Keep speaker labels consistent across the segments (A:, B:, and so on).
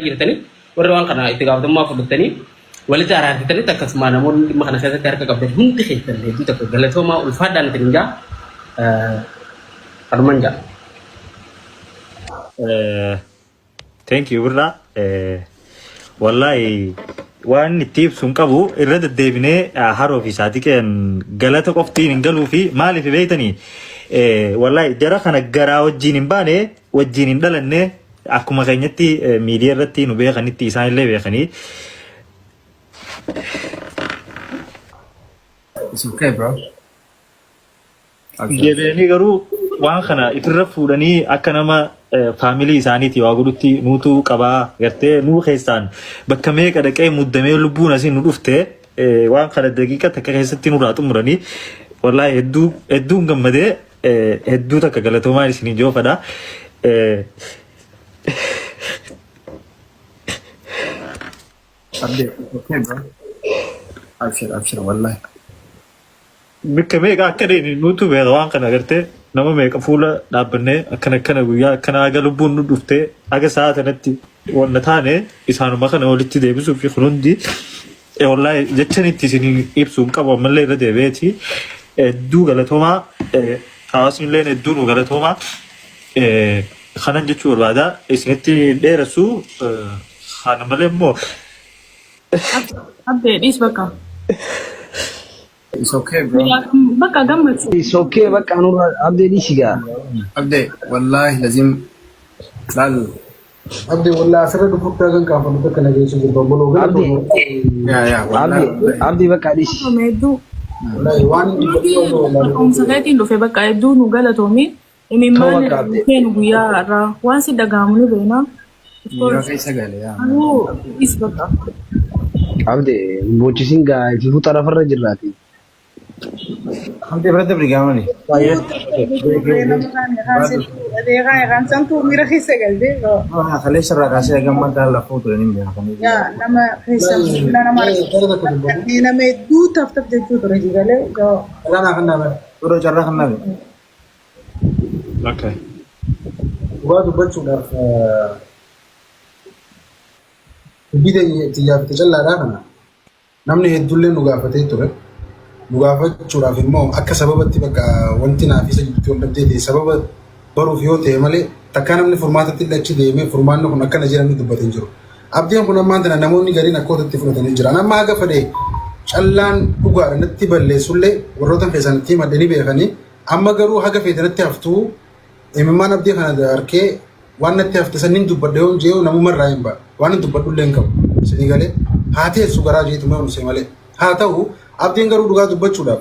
A: Jirtanii warri waan kana itti gaafatamummaa fudhattanii walitti araarsitanitti, akkasuma namoonni dhimma kana keessatti harka qabdan hundi keessan hedduu tokko galatoomaa, ulfaadhaan isin jaa, kanuman jaa.
B: Thank you, Birraa. Wallahi waan itti ibsu hin qabu. Irra deddeebinee Haroo fi Saadiqeen galata qoftiin hin galuu fi maaliif beektanii, wallahi jara kana garaa wajjin hin baane, wajjin hin dhalanne. Akkuma keenyatti miidiyaa irratti nu beekanitti isaan illee beekanii.
C: It's okay, bro. Abshir.
B: Jedhanii garuu waan kana ifirra fuudhanii akka nama faamilii isaaniitii waa godhutti nuutu qabaa gartee nuu keessaan bakka meeqa dhaqee muddamee lubbuun asii nu dhufte, waan kana daqiiqa takka keessatti nurraa xumuranii, wallaahi hedduu hedduun gammadee, hedduu takka galatoomaa isinii joofadha.
C: Abdi, okay, bro. Abshir, abshir, wallahi.
B: Bakka meeqa akka deeni nuutu beeka. Waan kana agartee nama meeqa fuula dhaabbannee akkana akkana guyyaa akkana haga lubbuun nu dhuftee haga sa'a kanatti wanna taane isaanuma kana walitti deebisuu fi kun hundi, wallaahi jechan itti isin ibsuu hin qabu. Ammallee irra deebi'eeti hedduu galatoomaa, hawaasni illee hedduu nu galatoomaa kanan jechuu barbaada. Isinitti dheeressu kana malee immoo.
D: Abdee, dhiis bakka.
C: It's okay, bro.
D: Bakka gammachuu.
E: It's okay, bakka nurra Abdee, dhiisi gaa.
C: Abdi, wallahi lazim laal.
F: Abdi, wallahi asirra dhufutti hagan kaafamtu takka na geessu jirtu obboloo.
E: Abdi.
C: Yaa, wallahi.
E: Abdee, Abdee, bakka dhiisi.
D: Galatoomi hedduu.
F: Wallahi waan inni
D: Kaka'umsa keetiin dhufe, bakka hedduu nu galatoomi. Imimmaan
E: Ta'uu bakka Abdee.
D: keenu guyyaa irraa waan si dhaga'amu ni beena. Of
C: Miira
D: course.
C: keessa gale yaa.
D: Anuu dhiis bakka.
E: Abdee, bochisiin gaa ififuu xarafarra jirraati.
G: Hamtee bira dabri gaamani.
H: Santuu miira keessa galtee
G: Kaleessa irraa kaasee gammaan kana lafoo ture ni beekanii.
H: Nama keessa nama nama hedduu taf taf jechuu ture jigalee.
F: Carraa kan nama.
G: Yeroo carraa kan nabe.
B: Okay.
F: Dhugaa dubbachuudhaaf, dubbii xiyyaafate callaadhaa kana namni hedduullee nu gaafatee ture. Nu gaafachuudhaaf immoo akka sababatti bakka wanti naaf isa jibbitti wal dhabdee ta'e sababa baruuf yoo ta'e malee takkaa namni furmaatatti illee achi deemee furmaanni kun akkana jedhamni dubbatee hin jiru. Abdiin kun ammaan tana namoonni gariin akkootatti fudhatanii jiran. Amma haga fedhe callaan dhugaadha natti balleessullee warroota keessan itti himadhe ni beekanii. Amma garuu haga feete natti haftuu, imimmaan Abdii kana harkee waan natti hafte san nin dubbadha yoon jee'u namuma irraa hin ba'a. Waan hin dubbadhu illee hin qabu. Isinii galee haa teessu garaa jeetuma yoon malee. Haa ta'u, Abdiin garuu dhugaa dubbachuudhaaf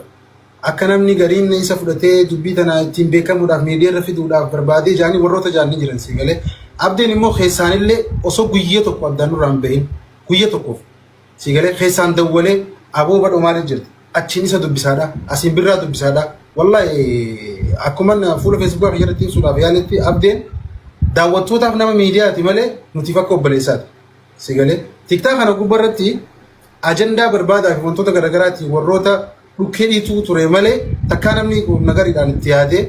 F: akka namni gariin isa fudhatee dubbii tana ittiin beekamuudhaaf miidiyaa irra fiduudhaaf barbaadee jaanii warroota jaanii jiran sii galee. Abdiin immoo keessaanillee osoo guyyee tokko addaan nurraa hin bahin, guyyee tokkoof sii galee, keessaan dawwalee aboo badhoo maaliif jirti, achiin isa dubbisaadha, asiin birraa dubbisaadha. Wallahi akkuma fuula Feesbuukaa kiyya irratti ibsuudhaaf yaaletti, Abdeen daawwattootaaf nama miidiyaati malee nutiif akka obboleessaati. Si galee, TikTok kana gubbaa irratti ajandaa barbaadaa fi wantoota garaagaraatiin warroota dhukkee dhiituu ture malee takkaa namni nagariidhaan itti yaadee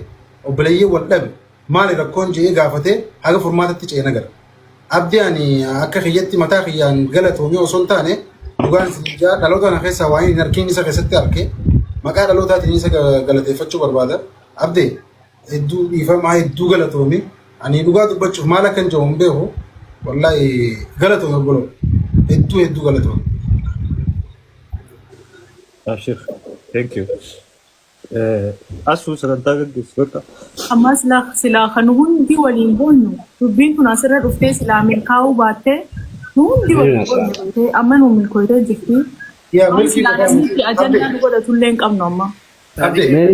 F: obboleeyyee wal dhabe maali rakkoon jedhee gaafatee haga furmaatatti ce'e nagara. Abdii, ani akka kiyyatti mataa kiyyaan galatoomee osoo hin taane, dhugaan isin ijaa dhaloota kana keessaa waan hin arkin isa keessatti arke, maqaa dhalootaatiin isa galateeffachuu barbaada. Abdee, hedduu dhiifamaa, hedduu galatoomi. Ani dhugaa dubbachuuf maal akka hin jiru hin beeku. Wallaahi galatoomi obboloo. Hedduu hedduu galatoomi.
B: Abshir. Thank you. Asuu sagantaa gaggeessu bakka.
D: Amma silaa silaa kan hundi waliin boonyu dubbiin kun asirra dhuftee silaa milkaa'uu baattee nu hundi waliin boonyu beekee, amma nu milkooytee jirti.
F: Yaa
D: Waan
F: milkii
D: silaa
F: qofaa
D: namni
F: miti.
D: itti ajandaa nu godhatullee hin qabnu amma.
F: Abdee.
E: Mee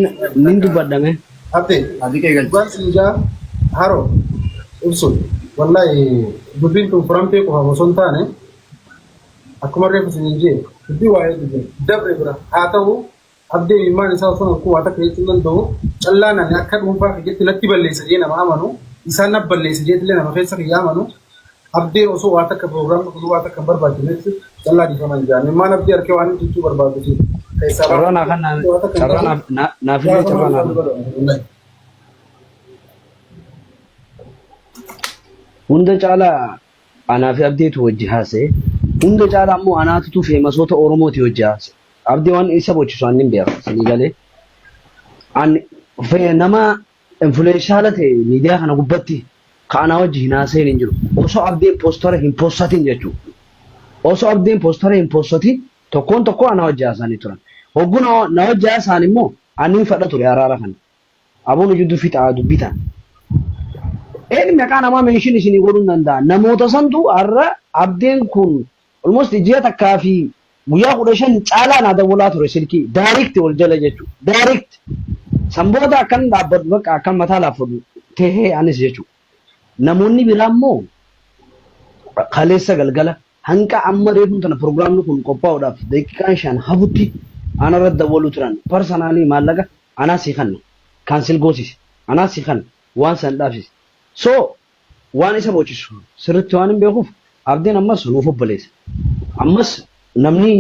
E: nin dubbadha mee.
F: Abdee.
C: Saadiqee galchi.
F: Dhugaan isin ijaa Haroo ibsu, wallahi dubbiin tun furamtee qofaaf osoo hin taane, akkuma reefu isin jee dubbii waa'ee dubbii dabre bira haa ta'u, Abdee imimmaan isaa osoo harkuu waa takka jechuu hin danda'u. Callaan ani akka dhuunfaa kiyyatti natti balleessa jee nama amanu, isaan na balleessa jeetillee nama keessa kiyya amanu, Abdeen osoo waa takka piroogiraamni kun waa takka hin barbaachifnetti callaa dhiifama hin jaan. Imimmaan Abdee harkee waan inni jechuu barbaadu fi keessaa
E: Carraa naa kan
F: waa takka hin
E: carraa
F: qabu.
E: naaf naafillee carraa naa kan. Hunda caalaa Anaa fi Abdeetu wajji haasa'e. Hunda caalaa immoo anaatutu famousoota Oromooti wajji haasa'e. Abdee waan isa bochisu an nin beeka. Isinii galee. An nama influential ta'e miidiyaa kana gubbatti ka anaa wajji hin haasa'in hin jiru. Osoo Abdeen poster hin postatin jechuudha. Osoo Abdeen poster hin postatin tokkoon tokkoo anaa wajji haasa'anii turan. Hogguu na wajji haasa'an immoo ani hin fadha ture araara kana. Aboon hojii fixaa dubbii tana. Een maqaa namaa mention isinii godhuu hin danda'a. Namoota santu har'a Abdeen kun almost ji'a takkaa fi guyyaa 15 caalaa naa dawwalaa ture silkii direct wal jala jechuudha. Direct. San booda akkan dhaabbadhu bakka akkan mataa laaffadhu tahee anis jechuudha. Namoonni biraa immoo kaleessa galgala hanqa amma reefuun tana pirogiraamni kun qophaa'uudhaaf daqiiqaan 5 hafutti anarra dawwaluu turan. Personally maallaqa anaa sii kanna. Cancel goosise. Anaa sii kanna. Waan san dhaabsise. So waan isa boochisu sirriitti waan hin beekuuf Abdeen ammas nuuf obboleessa. Ammas namni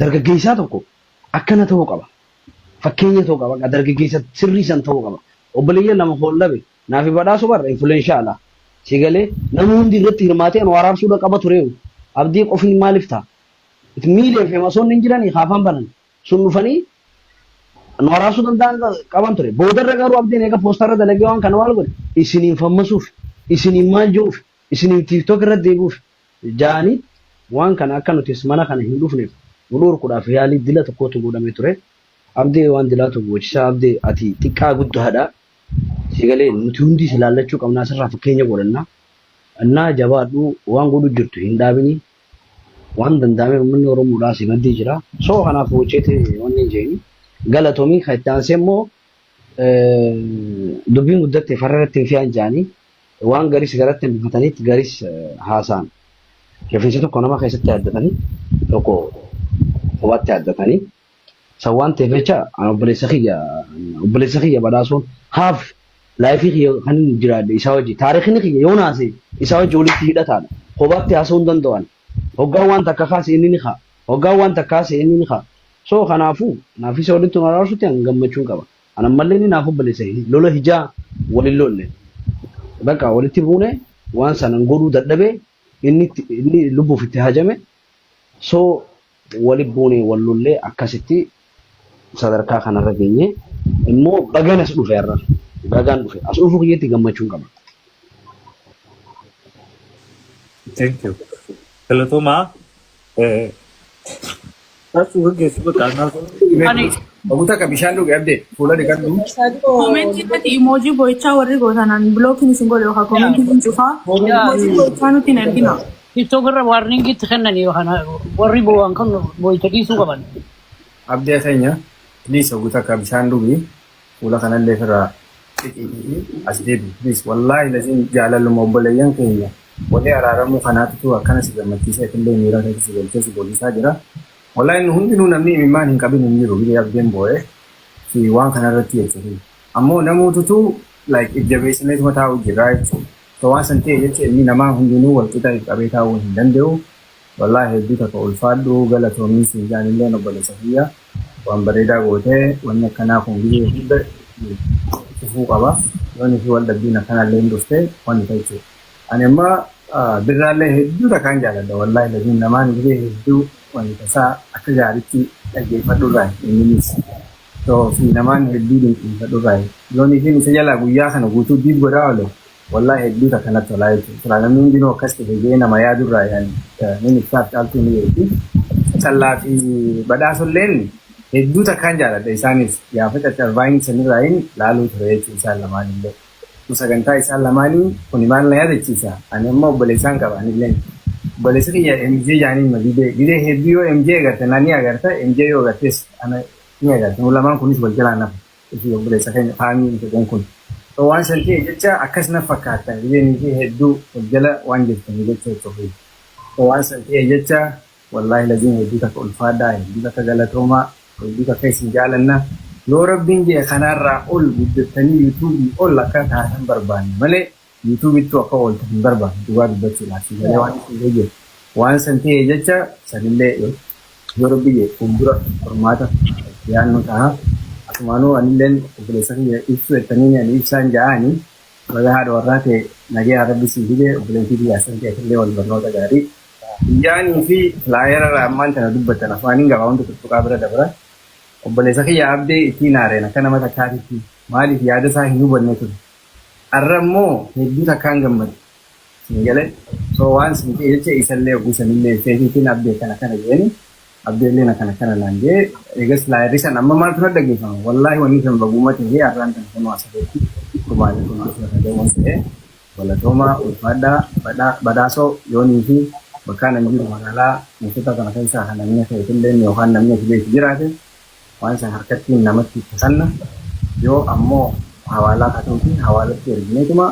E: dargaggeessaa tokko akkana ta'uu qaba. Fakkeenya ta'uu qaba. Dargaggeessa sirrii san ta'uu qaba. Obboleeyyan lama hoollabe naafi badhaasu barra influential. Si galee namni hundi irratti hirmaatee nu araarsuudha qaba ture. Abdii qofni maaliif ta'a? Miiliyoon famousoonni hin jiranii haafaan banan sun dhufanii nu araarsuu danda'an qaban ture. Boodarra garuu Abdiin eega posterra dalagee waan kana maal godhe isiniin fammasuuf, isiniin maal jiruuf, isiniin TikTok irra deebi'uuf ja'anii waan kana akka nutis mana kana hin dhufneef nu dhorkuudhaaf yaalii dila tokkotu godhame ture. Abdii waan dilaatu bochisaa. Abdii, ati xiqqaa guddaadha. Si galee nuti hundi si laallachuu qabnaa, sirraa fakkeenya godhanna. Innaa jabaadhu, waan godhu jirtu hin dhaabini. Waan danda'ame uummanni Oromoodhaa si maddii jira. So kanaaf bocheeti wanni hin jeeni. Galatoomii. Kan itti aansee immoo dubbiin guddatte farra irratti hin fe'an jedhanii waan garis garatti hambifataniitti garis haasa'an. Rifeensa tokko nama keessatti yaaddatanii, tokko kophaatti yaaddatanii. San waan ta'eef jecha an obboleessa kiyya badhaasuun haaf lifeii kiyya kan inni jiraadhe isaa wajji, taarikhni kiyya yoo naase isaa wajji walitti hidhataadha. Kophaatti haasa'uu hin danda'an. Hoggaan waan takka kaase inni ni ka'a. Hoggaan waan takka kaase inni ni ka'a. So kanaafuu naaf isa walitti nu araarsutti an gammachuun qaba. An ammallee inni naaf obboleessa, lola hijaa walin lolle. Bakka walitti buune waan sanan godhuu dadhabee inni lubbuuf itti hajame. So wali buune, wal lollee, akkasitti sadarkaa kanarra geenye. Immoo bagan as dhufe, har'a bagaan dhufe, as dhufuu kiyyatti gammachuun qaba.
B: Thank you. Galatoomaa. Taasisuu gaggeessu bakka annaa.
I: Ani
C: Oguta ka bishaan dhuge, Abdee fuula dhiqadhu.
D: Commentii irratti emoji boo'ichaa warri gootanan blockiin isin godhe yookaan commentii isin cufaa, emoji boo'ichaa nutti hin ergina.
I: TikTok irra warning itti kennanii yookaan warri boo'an kan boo'icha dhiisuu qaban.
C: Abdee keenya, please, oguta ka bishaan dhugi, fuula kanallee ofirraa dhiqii as deebi, please. Wallaahi laziin jaalaluma obboleeyyan keenya walii araaramuu kanaatitu akkana si gammachiisee illee miira keessa si galchee si boonsaa jira. Wallaahi inni hundinuu namni imimmaan hin qabin hin jiru biyya Abdeen boo'ee fi waan kanarratti jechuudha. Ammoo namootutu like ijjabeessineetuma taa'u jira jechuudha. So waan san ta'e jecha ilmi namaa hundinuu wal qixa qabee taa'uu hin danda'u. Wallaahi hedduu takka ulfaadhu, galatoomii siin jaanillee obboleessa kiyya, waan bareedaa gootee. Wanni akkanaa kun biyya hunda dhufuu qaba. Yoon fi wal dhabbiin akkanallee hin dhufte wanni ta'e jechuudha. Ani amma birraallee hedduu takkaan jaaladha. Wallaahi laziin namaan biyya hedduu wanta isaa akka gaariitti dhaggeeffadhu irraa inninis. So fi namaan hedduu dinqiifadhu irraa. Yoon isheen isa jalaa guyyaa kana guutuu diid godhaa oole, wallaahi hedduu takka natti tolaa jechuudha. Silaa namni hundinuu akkas ta'e jee nama yaadurraa yaani inni ibsaaf caaltuu ni beekti. Callaa fi badhaasolleen hedduu takkaan jaaladha, isaanis gaafa caccarvaayin sanirraayin laaluu ture jechuudha isaan lamaanillee. Sagantaa isaan lamaanii kuni maal na yaadachiisa? Ani amma obboleessaan qaba anilleen. Obboleessi kiyya MJ jaaniin ma didee. Didee hedduu yoo MJ agarte na ni agarta, MJ yoo agartes ana ni agarta. Nu lamaan kunis wal jalaa nafa. Ifi obboleessa keenya faamii jedhan kun. So waan san ta'e jecha akkas na fakkaata. Dideen fi hedduu wal jala waan jirtanii jecha jechuudha. So waan san ta'e jecha wallaahi laziin hedduu takka ulfaadhaa, hedduu takka galatoomaa, hedduu takka isin jaalanna. Yoo rabbiin jedhe kanarraa ol guddattanii YouTubeii ol akka taatan barbaanne malee YouTubeittuu akka ooltan hin barbaanne, dhugaa dubbachuudhaaf si galee waan isin jedhu. Waan san ta'e jecha sanillee yoo rabbi jedhe fuuldura qormaata yaadnu ta'a. Asumaanuu anilleen obboleessa kiyya ibsuu jettanii ani ibsaan ja'aani. Baga haadha warraa ta'e nagaya rabbi sii fide obboleettii biyyaa san ta'e illee wal barnoota gaarii. Biyyaanii fi filaayera ammaan tana dubbatan afaaniin gabaa wanta tuttuqaa bira dabra. Obboleessa kiyya abdee ittiin haareen akka nama takkaatitti maaliif yaada isaa hin hubanne ture. Arra immoo hedduu takkaan gammade. Siin galee so waan siin ta'e jecha isallee oguu sanillee feetiitiin abdee kana kana jeeni abdeelleen akkana kana naan jee eegas laayirri san amma maaltu na dhaggeeffama wallaahi wanni san baguma ta'ee har'aan tan kunoo asirratti qurbaanii kun dhagahuun ta'ee galatoomaa ulfaadhaa badhaasoo yoonii fi bakkaan an jiru magaalaa mootota kana keessaa kan namni keetilleen yookaan namni ati beektu jiraate waan san harkatti namatti itti kanna yoo ammoo hawaalaa haa ta'uti hawaalatti ergineetuma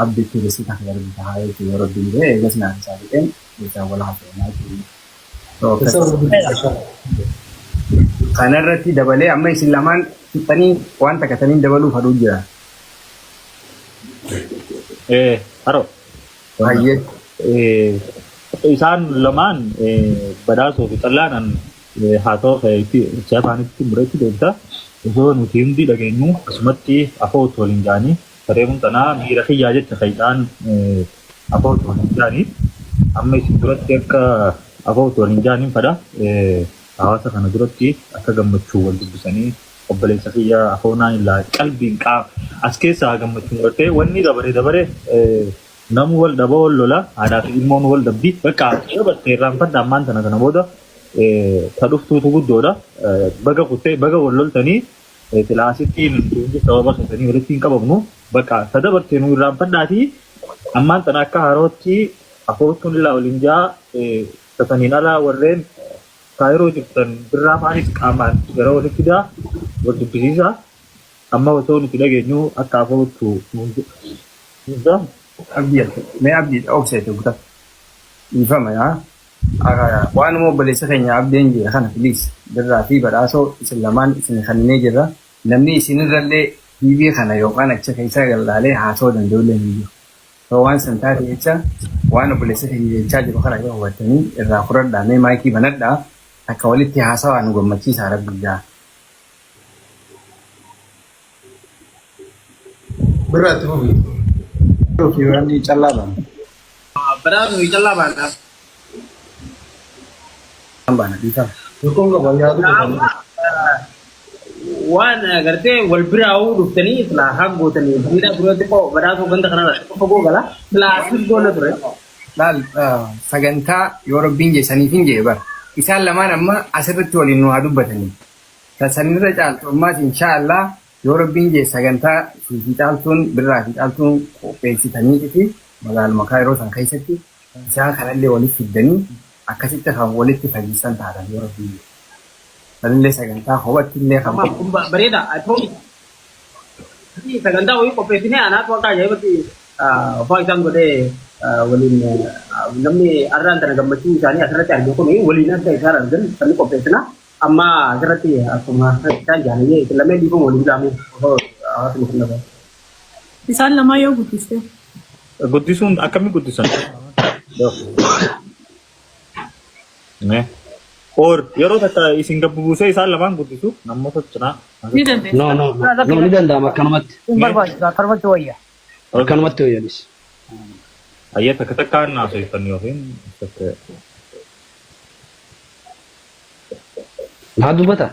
C: abditti risiita kan ergu tahaa jechuudha yoo rabbiin jee eegas naaf isaa fixeen jechaan wal haasofnaa jechuudha. Kanarratti dabalee amma isin lamaan fixxanii waan takka taniin dabaluuf haduu jira.
B: Eh, haro.
C: Hayyee.
B: Eh, isaan lamaan eh, badhaasoo fi xallaanan eh, haa ta'u itti afaanitti mureetti deemta. Osoo nuti hundi dhageenyu asumatti afootu waliin ja'anii saree kun tanaa miira kiyyaa jecha kan isaan eh, afootu waliin ja'anii amma isin duratti akka afootu waliin ja'aniin fadha. Eh, hawaasa kana duratti akka gammachuu wal dubbisanii obboleessa kiyya afoonaan illaa qalbiin qaama as keessaa gammachuun gartee wanni dabare dabare namu wal dhaba wal lola haadhaa fi ilmoon wal dhabdi bakka dabatte irraanfadha ammaan tana kana booda ta dhuftuutu guddoodha baga kuttee baga wal loltanii silaa asitti nuti hundi sababa keessanii walitti hin qabamnu bakka ta dabarte nu irraanfadhaatii ammaan tana akka harootti afoottuun illaa waliin jaa tasaniin alaa warreen kaayiroo jirtan birraa faanis qaamaan gara walitti fidaa wal dubbisiisaa amma osoo nuti dhageenyu akka afoottu nuun
C: Abdii mee abdii obseete guta dhiifama yaa waanuma obboleessa keenya abdeen jira kana please birraa fi badhaasoo isin lamaan isin kaninee jirra namni isinirrallee TV kana yookaan achi keessa gallaalee haasa'uu danda'ullee hin jiru. So waan san taate jecha waan obboleessa keenya jechaa jiru kana yoo hubattanii irraa fudhadhaa mee maayikii banadhaa takka walitti haasawaa nu gammachiisaa rabbi jaa.
F: Birraa itti fufi.
G: Fi wanni callaa baana.
A: Badhaasuu fi callaa baana.
C: Baana dhiifama.
F: Rakkoon qabu yaadu qabu.
A: Waan gartee wal biraa dhuftanii silaa haa gootanii miidhaa biroo xiqqoo badhaasuu ganda kanarra xiqqoo fagoo gala silaa asii goona ture.
C: Laal sagantaa yoo rabbiin jee saniif hin jee bara. Isaan lamaan amma asirratti waliin nu haa dubbatanii. Sanirra caaltu ammaas inshaallah yoo rabbiin jee sagantaa fi caaltuun birraa fi caaltuun qopheessitaniiti magaaluma kaayiroo san keessatti isaan kanallee walitti fiddanii akkasitti kan walitti fayyisan taatan yoo rabbiin jee. Sanillee sagantaa kophatti illee kan
A: Bareeda, I promise. Sagantaa wayii qopheessinee anaatu akka ajaa'ibatti ofaa isaan godhee waliin namni arraan tana gammachuu isaanii asirratti arge kun waliin akka isaan argan sanii qopheessina. Amma asirratti akkuma isaan jaalallee isin lameen dhiifama waliin jaamu osoo hawaasni kun dhabu.
D: Isaan lamaa yoo guddiste.
B: Guddisuun akkamii guddisan? Or yeroo takka isin gabbu buusee isaan lamaan guddisu namoota cinaa.
D: Ni dandeessa.
E: No, no, no, no, ni danda'ama akkanumatti.
I: Hin barbaachisu akkanumatti wayya.
E: Akkanumatti wayyanis.
B: Ayyee takka takkaan haasoftan yookiin takka.
E: Naa dubbata.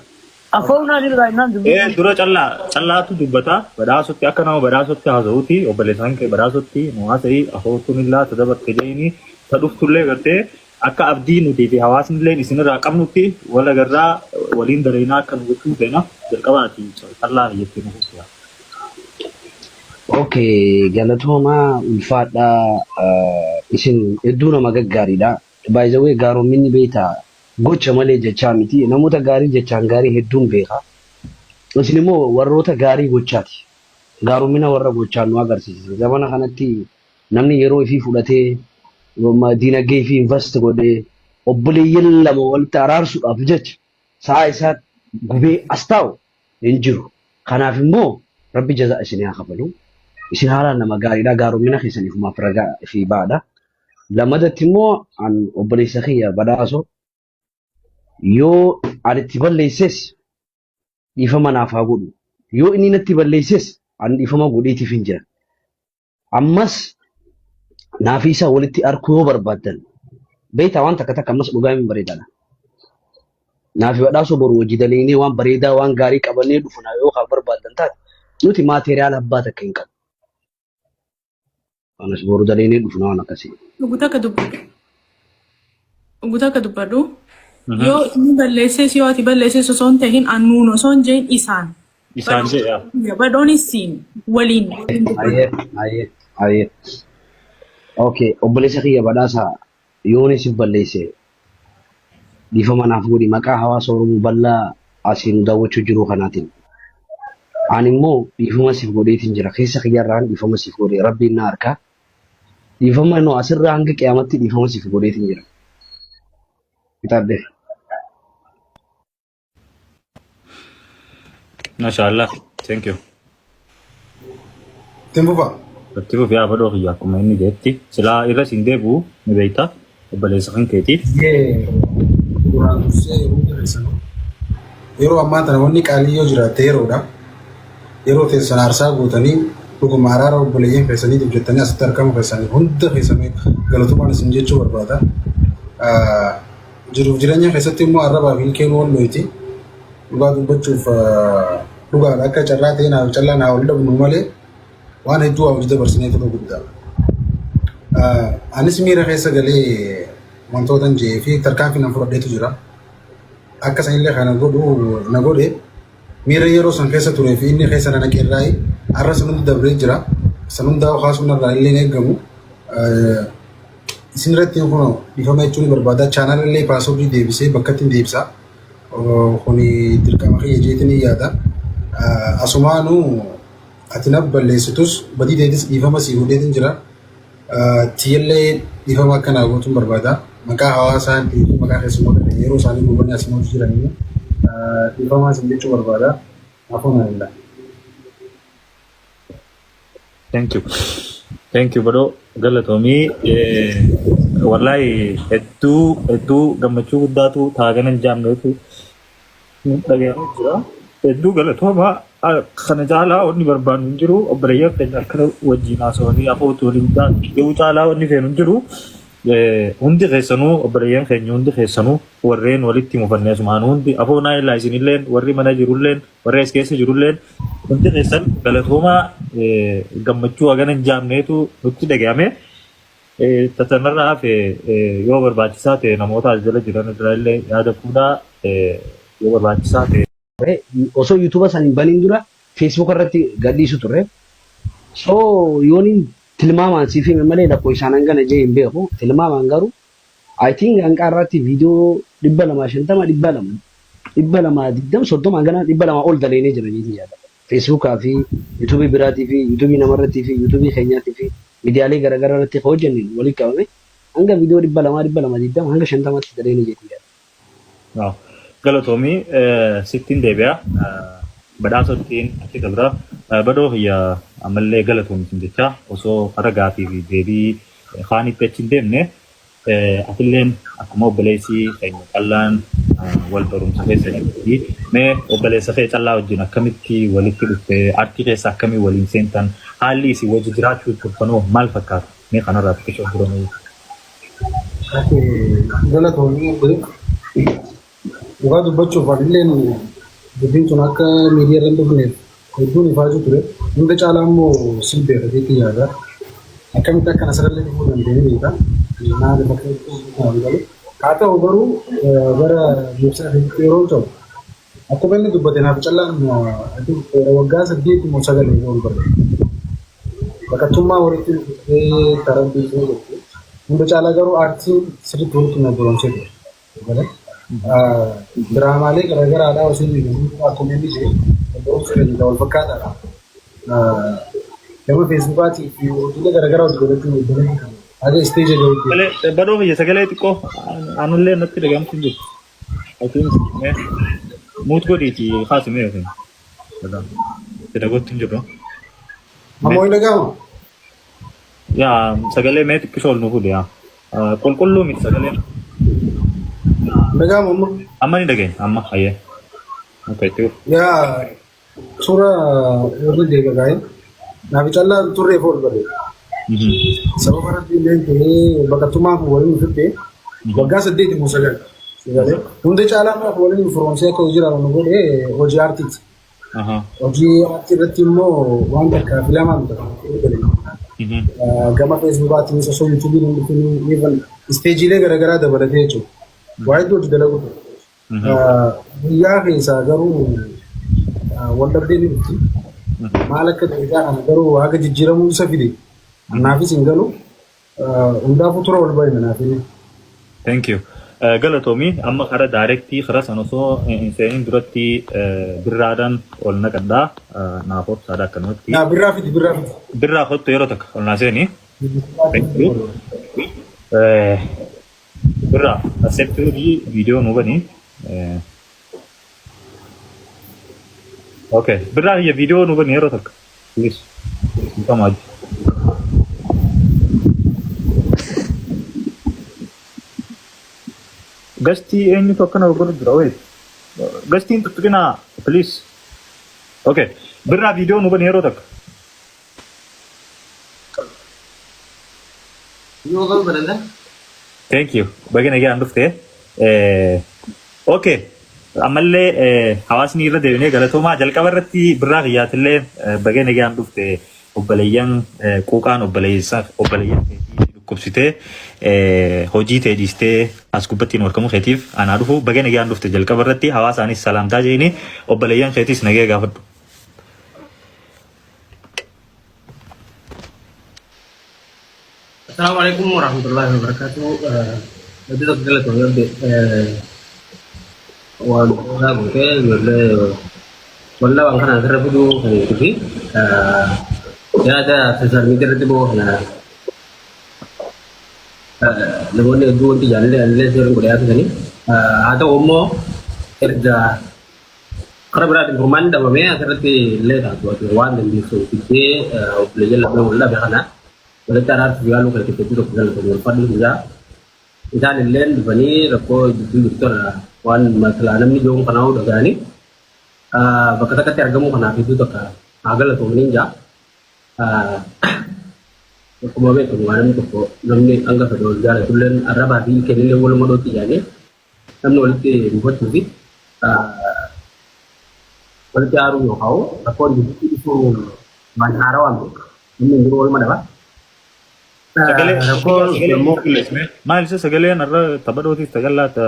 I: Afoonaan irraa innaan dubbii.
B: Ee dura callaa callaatu dubbata badhaasutti akka nama badhaasutti haasa'uuti obboleessaan kee badhaasutti nu haasa'ii afoottuun illaa ta dabarte jeeni ta dhuftullee gartee akka abdii nutii fi hawaasni illee isinirraa qabnutti wal agarraa waliin dalaynaa akka nu gochuun feena jalqabaati callaa jettee nu kuusiyaa.
E: Okay, galatoomaa ulfaadhaa isin hedduu nama gaggaariidha. By the way, gaaromminni beektaa gocha malee jechaa miti. Namoota gaarii jechaan gaarii hedduun beeka. Isin immoo warroota gaarii gochaati. Gaaromina warra gochaan nu agarsiisa. Zamana kanatti namni yeroo ifii fudhatee diinagdee ifii invest godhee obboleeyyan lama walitti araarsuudhaaf jecha sa'a isaa gubee as taa'u hin jiru. Kanaaf immoo rabbi jazaa isin haa kafalu. Isin haalaan nama gaariidha. Gaaromina keessaniif maaf ragaa fi baadha. Lammadatti immoo an obboleessa kiyya badhaasoo yoo ani itti balleesses dhiifama naaf haa godhu. Yoo inni natti balleesses an dhiifama godheetiif hin jira. Ammas naafi isa walitti arkuu yoo barbaaddan beektaa waan takka takka ammas dhugaa hin bareedaadha. Naafi badhaasoo boru hojii dalaynee waan bareedaa waan gaarii qabannee dhufna yoo kan barbaaddan taate nuti maateriyaala abbaa takka hin qabnu. Anas boru dalaynee dhufna waan akkasii.
D: Dhugu takka dubbadhu. Dhugu takka dubbadhu. Yoo inni balleesses yoo ati balleesses osoo hin tahin annuun osoo hin jeen isaan.
B: Isaan jedha.
D: Badhoonis siin waliin waliin dubbadhu.
E: Ayyee ayyee ayyee. Okay, obboleessa kiyya badhaasa yoon isif balleesse dhiifama naaf godhi maqaa hawaasa Oromoo bal'aa asiin nu daawwachuu jiru kanaatiin. Ani immoo dhiifama siif godheetiin jira. Keessa kiyyarraan dhiifama siif godhe rabbiin na harka. Dhiifama no asirraa hanga qiyaamatti dhiifama siif godheetiin jira. Kitaabde.
B: Mashallah. Thank you.
F: Ittiin fufa.
B: Itti fufi yaa badhoo kiyya akkuma inni jeetti. Silaa irra siin deebi'u ni beekta. Obboleessa kan keeti.
F: Yee duraan dursee hundi keessanuu yeroo ammaa tana wanni qaalii yoo jiraatte yeroodha. Yeroo teessan aarsaa gootanii dhuguma araara obboleeyyan keessaniitiif jettanii asitti argamu keessanii hunda keessanii galatumaan isin jechuu barbaada. Jiruuf jireenya keessatti immoo arrabaa fi ilkeen wal loyti. Dhugaa dubbachuuf dhugaadha akka carraa ta'e naaf callaa naa ol dhabnu malee waan hedduu waa hojii dabarsinee ture guddaa. Anis miira keessa galee wantoota hin jee fi tarkaanfii nan fudhadheetu jira. Akka sanillee kana godhu na godhe miira yeroo san keessa turee fi inni keessa na naqeerraayi har'a san hundi dabree jira. San hundaa kaasuun irraa illee hin eegamu. Isin irratti kun dhiifama jechuun ni barbaada. Chaanaala illee paaswordii deebisee bakka ittiin deebisa. Kuni dirqama kiyya jeetiin ni yaada. Asumaanuu ati na balleessitus badii teetis dhiifama sii godheetiin jira. Tiyyallee dhiifama akka naa gootuun barbaada. Maqaa hawaasaa fi maqaa keessummoota keenya yeroo isaanii gubanii asii hojii jiranii dhiifama isin jechuu barbaada. Afuun alillah.
B: Thank you. Thank you badhoo galatoomii. Wallahi hedduu hedduu gammachuu guddaatu taagana hin jaamneetu nu dhaga'amee jira. Hedduu galatooma kana caalaa wanni barbaannu hin jiru. Obboleeyyan keenya akkana wajjin haasawanii afootu waliin ga'uu caalaa wanni feenu hin jiru. Hundi keessanuu obboleeyyan keenya hundi keessanuu warreen walitti mufannee asumaan hundi afoo naa illaa isinilleen warri mana jirulleen warri as keessa jirulleen hundi keessan galatoomaa gammachuu hagana hin jaamneetu nutti dhaga'ame. Tatanarraa hafe yoo barbaachisaa ta'e namoota as jala jiran irraa illee yaada fuudhaa yoo barbaachisaa ta'e.
E: Osoo yuutuuba san hin baniin dura feesbuuka irratti gadhiisu turre. So yooniin tilmaamaan siif hime malee lakkoofsaan hangana jee hin beeku. Tilmaamaan garuu I think hanga har'aatti viidiyoo 250, 200, 220, 30 hangana 200 ol daleenee jira jeetiin yaada. Feesbuukaa fi yuutuubii biraatii fi yuutuubii namarrattii fi yuutuubii keenyaatii fi miidiyaalee garaagaraa irratti kan hojjenne walitti qabame hanga viidiyoo 200, 220 hanga 50tti daleenee jeetiin yaada.
B: Waaw. Galatoomii sittiin deebi'a. Badhaasottiin achi dabra. Badhoo kiyya ammallee galatoomi sin jecha osoo karaa gaafii fi deebii kaanitti achi hin deemne atilleen akkuma obboleessi keenya callaan wal barumsa keessa jirti. Mee obboleessa kee callaa wajjin akkamitti walitti dhufte artii keessa akkamii waliin seentan haalli isin wajji jiraachuu turtanoo maal fakkaata? Mee kanarraa xiqqishoo turanii.
F: Galatoomii dhugaa dubbachuuf anilleen dubbiin tun akka miidiyaa irra hin dhufneef hedduun ifaajuu ture. Hunda caalaa immoo si beeka jeetti yaada. Akkamitti akka asirrallee dhufuu dandeenye beeka. Maaliif akka hin galu. Haa ta'u garuu gara beeksisa keessatti yeroo ta'u akkuma inni dubbate naaf callaan waggaa 8 moo 9 ol barre. Baqattummaa walitti dhufee karaa biyyee jirti. Hunda caalaa garuu aartiin sirriitti walitti na boronse ture. Diraamaalee garaagaraadhaa osoo inni akkuma inni jiru barumsa keenya wal fakkaataadha. Gama feesbuukaatii fi hojiilee garaagaraa hojii godhachuu hojjetan haga isteejii gahuutti.
B: Sagalee badhoo kiyya sagalee xiqqoo anullee natti dhagahamtu hin jirtu. I think mee muut godhiiti kaasi mee yookiin. Itti dhagootti hin jirru.
F: Ammoo hin dhagahamu.
B: Yaa sagalee mee xiqqishoo ol nu fuudhi yaa. Qulqulluu miti sagaleen.
F: Hin dhagahamu amma.
B: Amma ni dhageenya amma hayyee. Okay, itti fufi.
F: Yaa suura irra deega gaa'e. Naaf callaa turree fool bare. Sababa rabbiin illee ta'ee baqattummaan kun waliin fidde waggaa 8 moo 9. Hunda caalaa immoo waliin firoomsee akka hojii raawwannu godhe hojii aartiiti. Hojii aartii irratti immoo waan takkaa fi lamaan tokko gama Facebookaatiin osoo YouTubeiin hin dhufin, even stageiilee garaagaraa dabalatee jechuudha. Waa hedduu hojii dalagu ture. Guyyaa keessaa garuu wal dhabdee ni dhufti. Maal akka darajaa kana garuu haga jijjiiramuu isa fide annaafis hin galu. Hundaafuu tura wal baay'ina naaf inni.
B: Thank you. Galatoomii, amma kara directii kara sana osoo hin seenin duratti birraadhaan ol naqadhaa, naaf obsaadha akkanumatti.
F: Naa birraa fidi, birraa fidi.
B: Birraa kottu, yeroo takka ol naa seeni. Thank you. Birraa, accept viidiyoo nu bani. Okay. Birraa kiyya, viidiyoo nu bani yeroo takka. Please. Come on. Guestii eenyutu akkana godhu jira? Wait. Guestiin tuttuqinaa, please. Okay. Birraa, viidiyoo nu bani yeroo takka.
A: Yoo qabu bananda.
B: Thank you. Baga nagaan dhufte. Okay. Ammallee hawaasni irra deebinee galatoomaa. Jalqaba irratti birraa kiyyaatillee baga nagaan dhufte. Obboleeyyan quuqaan obboleessa obboleeyyan keetii dhukkubsitee hojii ta'e dhiistee as gubbatti nu argamu keetiif anaa dhufu, baga nagaan dhufte. Jalqaba irratti hawaasaanis salaamtaa jeeni, obboleeyyan keetiis nagee gaafadhu.
A: Assalamu alaikum warahmatullahi wabarakatuh. Hedduu tokko galatoomii abde. Waan dhugaa gootee ijoollee wallaa waan kana asirra fiduu kan fi yaada social media irratti ba'u kana namoonni hedduu wanti jaalallee anillee seerri godhee haasisanii. Haa ta'u immoo erga karaa biraatiin furmaanni dhabamee asirratti illee taatu ati waan dandeessu fiddee obboleeyyan lameen wal dhabe kana walitti araarsuuf yaaluu kan hedduu tokko galatoomii, ulfaadhu guyyaa. Isaan illeen dhufanii rakkoo jidduu jirtu irraa waan masalaa namni joon kanaa dhaga'anii bakka takkatti argamuu kanaaf hedduu tokko haa galatoomanii jaa. Akkuma beekamu waan namni tokko namni hanga fedhe wal jaalatulleen arrabaa fi ilkeenillee waluma dhootti jaanii namni walitti mufachuu fi walitti aaruu yookaan rakkoon jidduutti dhufuu waan haarawaa miti. Namni hin jiru waluma dhaba.
B: Sagalee
A: Rakkoo
B: sagalee
A: immoo
B: maal isa sagaleen irra taphadhootis tagallaa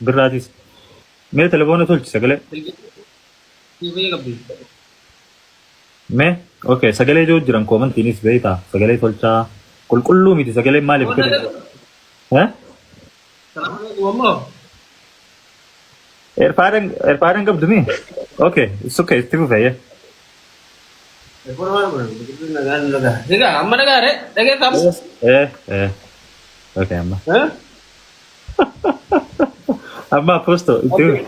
B: birraatis. Mee telefoona tolchi sagalee.
A: Silkii qabdi.
B: Mee okay, sagalee joo jiran commentiinis beektaa, sagalee tolchaa, qulqulluu miti sagaleen, maaliif gadi? Eh?
A: Ammoo
B: AirPod'n qabdu mi? Okay, it's okay, itti fufee.
A: Egaa amma dhagaare dhageessamu.
B: Eh, eh. Okay, amma. Amma aposto itti fufe.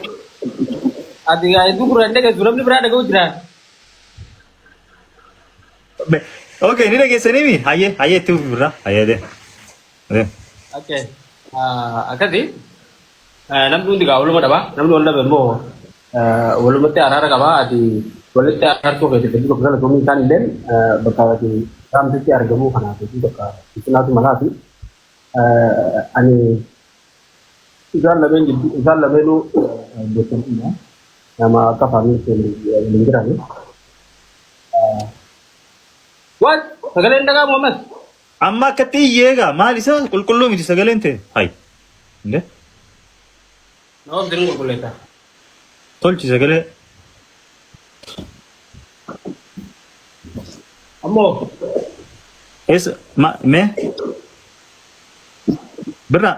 A: Ati gaa hedduu gurraan dhageessu, namni biraa dhaga'u jira.
B: Okay, ni dhageessanii mi? Hayyee, hayyee, itti fufi birraa. Hayyee, deem. Deem.
A: Okay. Akkasi namni hundi gaa waluma dhaba. Namni wal dhabe immoo walumatti araara qaba. Ati walitti araarsuu keetti hedduu tokko galatoomii, isaan illee bakka ati saamtitti argamuu kanaaf hedduu tokko ibsinaatu malaa fi ani isaan lameen jidduu isaan lameenuu beekamudha. Nama akka faamilii waliin jirani. What? Sagaleen dhagaa Muhammad?
B: Amma akkatti iyyee egaa maal isa qulqulluu miti sagaleen ta'e. Hay. Inde
A: Nama of jirin qulqulleessa.
B: Tolchi sagalee.
A: Ammoo
B: Eessa ma mee birraa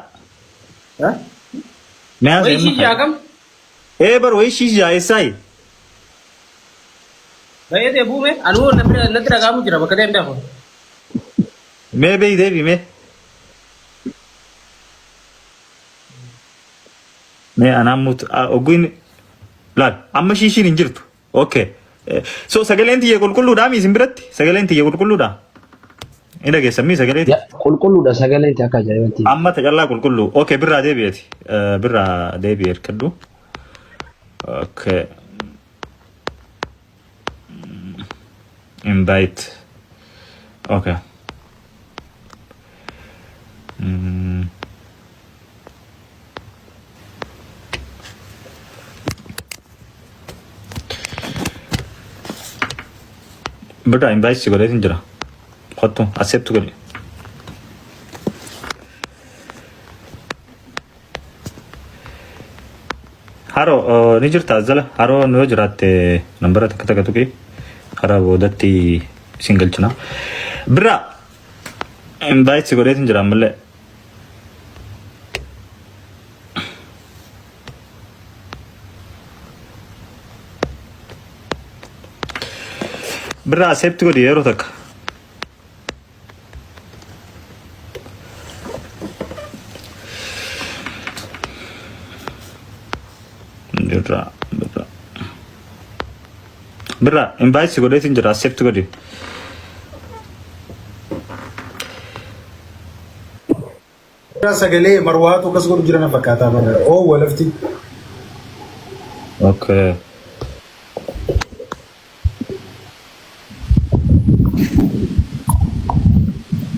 B: mee haasa'e
A: Wayii
B: amma.
A: shii jaakam?
B: Ee bar wayii shii jaa'essaayi.
A: Baay'ee ta'e buume anuu natti dhaga'amu jira bakka ta'e hin beeku.
B: Mee beeyi, deebi mee. Mee anaan mut ogguin laal, amma shiishiin hin jirtu. Okay. So sagaleen tiyya qulqulluudhaa mi isin biratti? Sagaleen tiyya qulqulluudhaa? Ni dhageessan mi sagalee tiyya?
E: Qulqulluudha sagaleen tee akka ajaa'ibatti.
B: Amma tajallaa qulqulluu. Okay, birraa deebi'eeti. Birraa deebi'e hirkadhu. Okay. Invite. Okay. Birraa invite si godheetin jira. Kottu accept godhi. Haroo ni jirta as jala. Haroo yoo jiraatte nambara takka takka tuqi. Karaa boodatti isin galchina. Birraa invite si godheetin jira ammallee. Birraa accept godhi yeroo takka. Birraa birraa. Birraa invite si godheetin jira accept godhi.
F: Sagalee marwaatu akkas godhu jira na fakkaataa bara. Oo walafti.
B: Okay.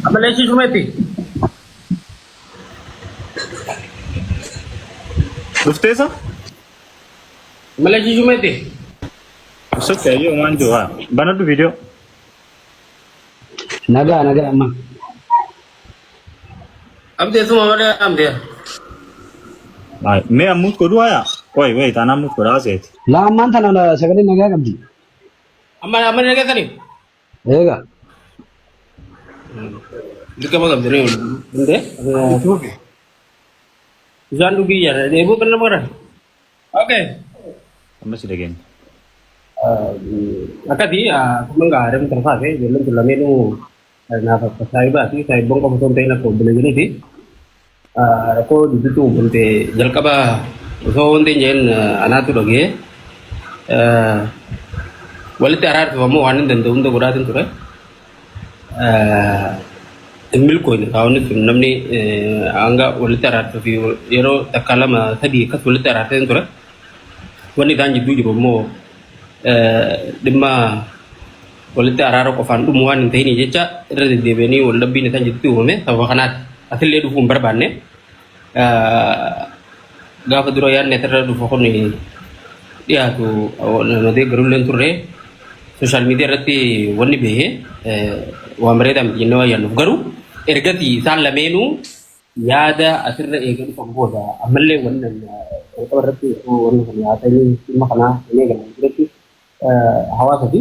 A: Ammallee ishii shumetti.
B: Dhufteessa?
A: Ammallee ishii shumetti.
B: Sotti ayyoo waan jiru haa. Banadhu viidiyoo.
E: Nagaa nagaa amma.
A: Abdee suma malee abdee.
B: Mee ammuut godhu hayaa? Wait wait anaa ammuut godhaa seeti.
E: Laa ammaan tana sagalee nagaa qabdi.
A: Amma amma ni dhageessanii?
E: Eega.
A: Dirqama qabdi ni hundee. Bishaan dhugii jira. Dheebuu kan nama godhan. Okay.
B: Amma si dhageenya.
A: Akkasi akkuma gaariin kan kaase ijoolleen tun lameenuu naaf akka saayibaa fi saayibboon qofa osoo hin ta'in akka obboleeyyaniiti. Rakkoo gidduutti uumamte jalqaba osoo wanti hin jedhin anaatu dhagee walitti araarsuuf ammoo waan hin danda'u hunda godhaatiin ture. Hin milkoofne kaawwanni sun namni hanga walitti araarsuu fi yeroo takka lama sadii akkas walitti araarsee ture. Wanni isaan jidduu jiru immoo dhimma walitti araara qofaan dhumu waan hin ta'inii jecha irra deddeebi'anii wal dhabbiin isaan jidduutti uumame sababa kanaati. Asillee dhufuu hin barbaanne. Gaafa dura yaadni asirra dhufu kun dhiyaatu nama deeggarullee hin turre. Sooshaal miidiyaa irratti wanni bahe waan bareedaa miti jennee waan yaadnuuf garuu ergasii isaan lameenuu yaada asirra eega dhufan booda ammallee wanni jalqaba irratti wanni kun haasa'anii dhimma kanaa hin eegalan duratti hawaasa fi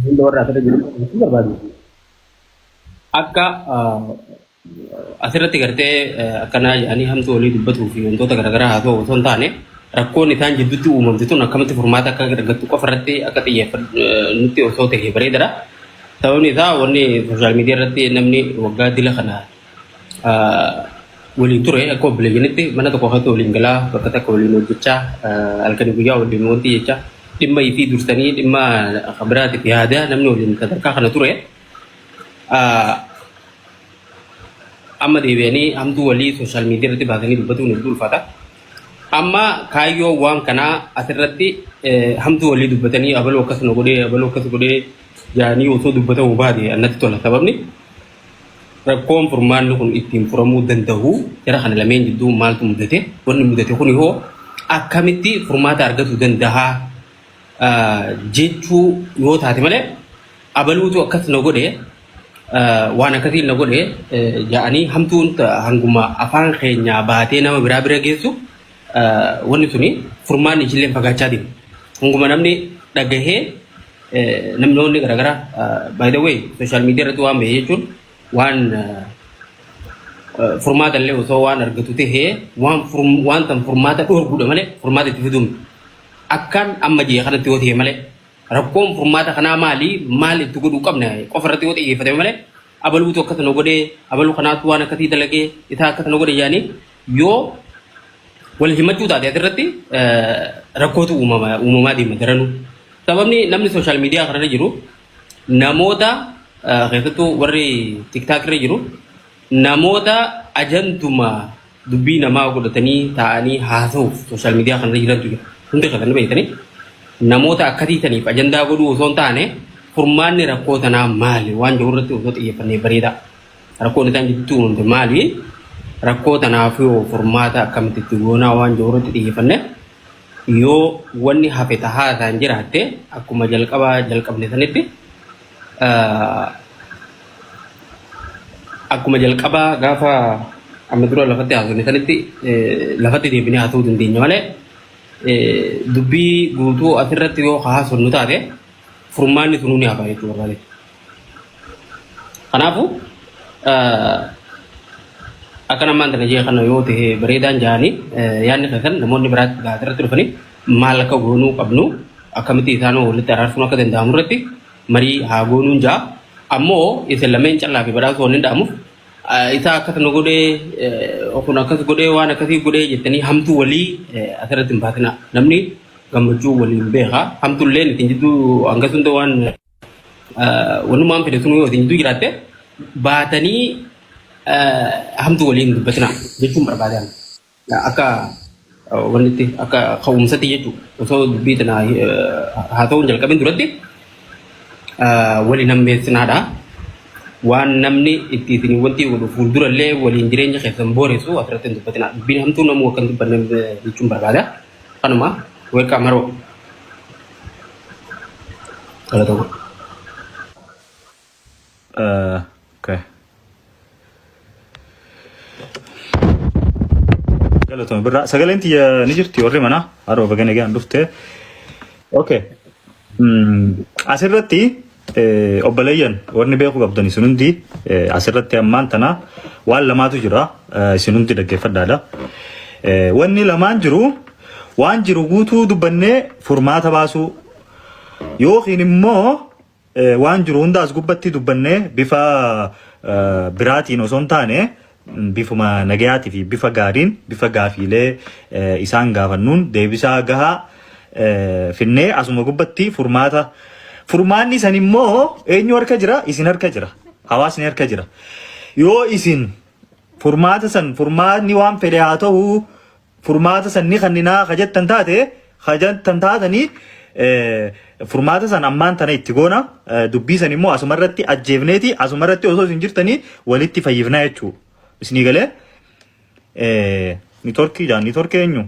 A: hunda warra asirra jiru barbaadu. Akka asirratti gartee akkanaa jedhanii hamtuu walii dubbatuu fi wantoota garaagaraa haasa'u osoo hin taane rakkoon isaan jidduutti uumamte tun akkamitti furmaata akka argattu qofa irratti akka xiyyeeffannutti osoo ta'e bareedaadha. Sababni isaa wanni sooshaal miidiyaa irratti namni waggaa dila kana waliin ture akka obboleeyyanitti mana tokko keessatti waliin galaa bakka takka waliin hojjechaa halkanii guyyaa waliin wanti jecha dhimma ifii dursanii dhimma biraatiif yaada namni waliin sadarkaa kana ture. Amma deebi'anii hamtuu walii sooshaal miidiyaa irratti baasanii dubbatuun hedduu ulfaata. Amma kaayyoo waan kanaa asirratti hamtuu walii dubbatanii abaluu akkas na godhee abaluu akkas godhee jaanii osoo dubbatamuu baate annatti tola. Sababni rakkoon furmaanni kun ittiin furamuu danda'u jara kana lameen jidduu maaltu mudate wanni mudate kun hoo akkamitti furmaata argatuu danda'a jechuu yoo taate malee abaluutu akkas na godhe waan akkasii na godhe ja'anii hamtuun hanguma afaan keenyaa baatee nama biraa bira geessu wanni suni furmaanni ishillee fagaachaa deema. Hanguma namni dhagahee namnoonni garaagaraa by the way social media irratti waan bahe jechuun waan furmaata illee osoo waan argatu tahee waan waan tan furmaata dhoorguudha malee furmaata itti fiduun akkaan amma jee kanatti yoo ta'e malee rakkoon furmaata kanaa maali maal itti godhuu qabna qofa irratti yoo xiyyeeffatame malee abaluutu akkas na godhee abaluu kanaatu waan akkasii dalagee isaa akkas na godhe yaanii yoo wal himachuu taate asirratti rakkootu uumama uumamaa deema daranuu. Sababni namni sooshaal miidiyaa kanarra jiru namoota keessattuu warri tiktaak irra jiru namoota ajanduma dubbii namaa godhatanii taa'anii haasa'uuf sooshaal miidiyaa kanarra jirantu jira. Hundi keessan ni beektanii namoota akkasii saniif ajandaa godhuu osoo hin taane furmaanni rakkoo tanaa maali waan jiru irratti osoo xiyyeeffannee bareeda. Rakkoon isaan jidduutti uumamte maali? Rakkoo tanaaf yoo furmaata akkamitti itti goonaa waan jiru irratti xiyyeeffanne yoo wanni hafe tahaa isaan jiraatte akkuma jalqabaa jalqabne sanitti akkuma jalqabaa gaafa amma dura lafatti haasofne sanitti lafatti deebinee haasa'uu dandeenya malee dubbii guutuu asirratti yoo haasofnu taate furmaanni sunuu ni hafa jechuu barbaade. Kanaafuu akka namaan tana jee kana yoo ta'e bareedaan jaanii yaadni keessan namoonni biraatti asirratti dhufanii maal akka goonuu qabnu akkamitti isaan walitti araarsuun akka danda'amu irratti marii haa goonuun jaa. Ammoo isin lameen callaa fi badhaasuu waan hin dha'amuuf isa akkas nu godhee kun akkas godhee waan akkasii godhee jettanii hamtuu walii asirratti hin baasinaa. Namni gammachuu waliin beeka. Hamtuulleen isin jidduu hanga sun waan wanumaan fedhe sun yoo isin jidduu jiraatte baatanii hamtuu waliin hin dubbatinaa jechuun barbaadan. Akka wannitti akka ka'umsatti jechuudha. Osoo dubbii tana haa ta'uun jalqabin duratti waliin hammeessinaadha. Waan namni itti isin wanti godhu fuuldurallee waliin jireenya keessan booressu asirratti hin dubbatinaa. Dubbiin hamtuu namuu akka hin dubbanne jechuun barbaada. Kanuma welcome haroo. Galatoomaa.
B: Okay. Galatoomi birraa. Sagaleen tiyya ni jirti warri manaa haroo baga nagaan dhufte. Okay. Asirratti obboleeyyan wanni beekuu qabdan isin hundi asirratti ammaan tana waan lamaatu jira isin hundi dhaggeeffadhaadha. Wanni lamaan jiru waan jiru guutuu dubbannee furmaata baasuu yookiin immoo waan jiru hunda as gubbatti dubbannee bifa biraatiin osoo hin taane bifuma nagayaatii fi bifa gaariin bifa gaafiilee isaan gaafannuun deebisaa gahaa finnee asuma gubbatti furmaata furmaanni san immoo eenyu harka jira? Isin harka jira, hawaasni harka jira. Yoo isin furmaata san furmaanni waan fedhe haa ta'u furmaata san ni kanninaa ka jettan taate ka jettan taatanii furmaata san ammaan tana itti goona, dubbii san immoo asuma irratti ajjeefneeti asuma irratti osoo isin jirtanii walitti fayyifnaa jechuu isinii galee. Nitorkii jaan nitorkii eenyu?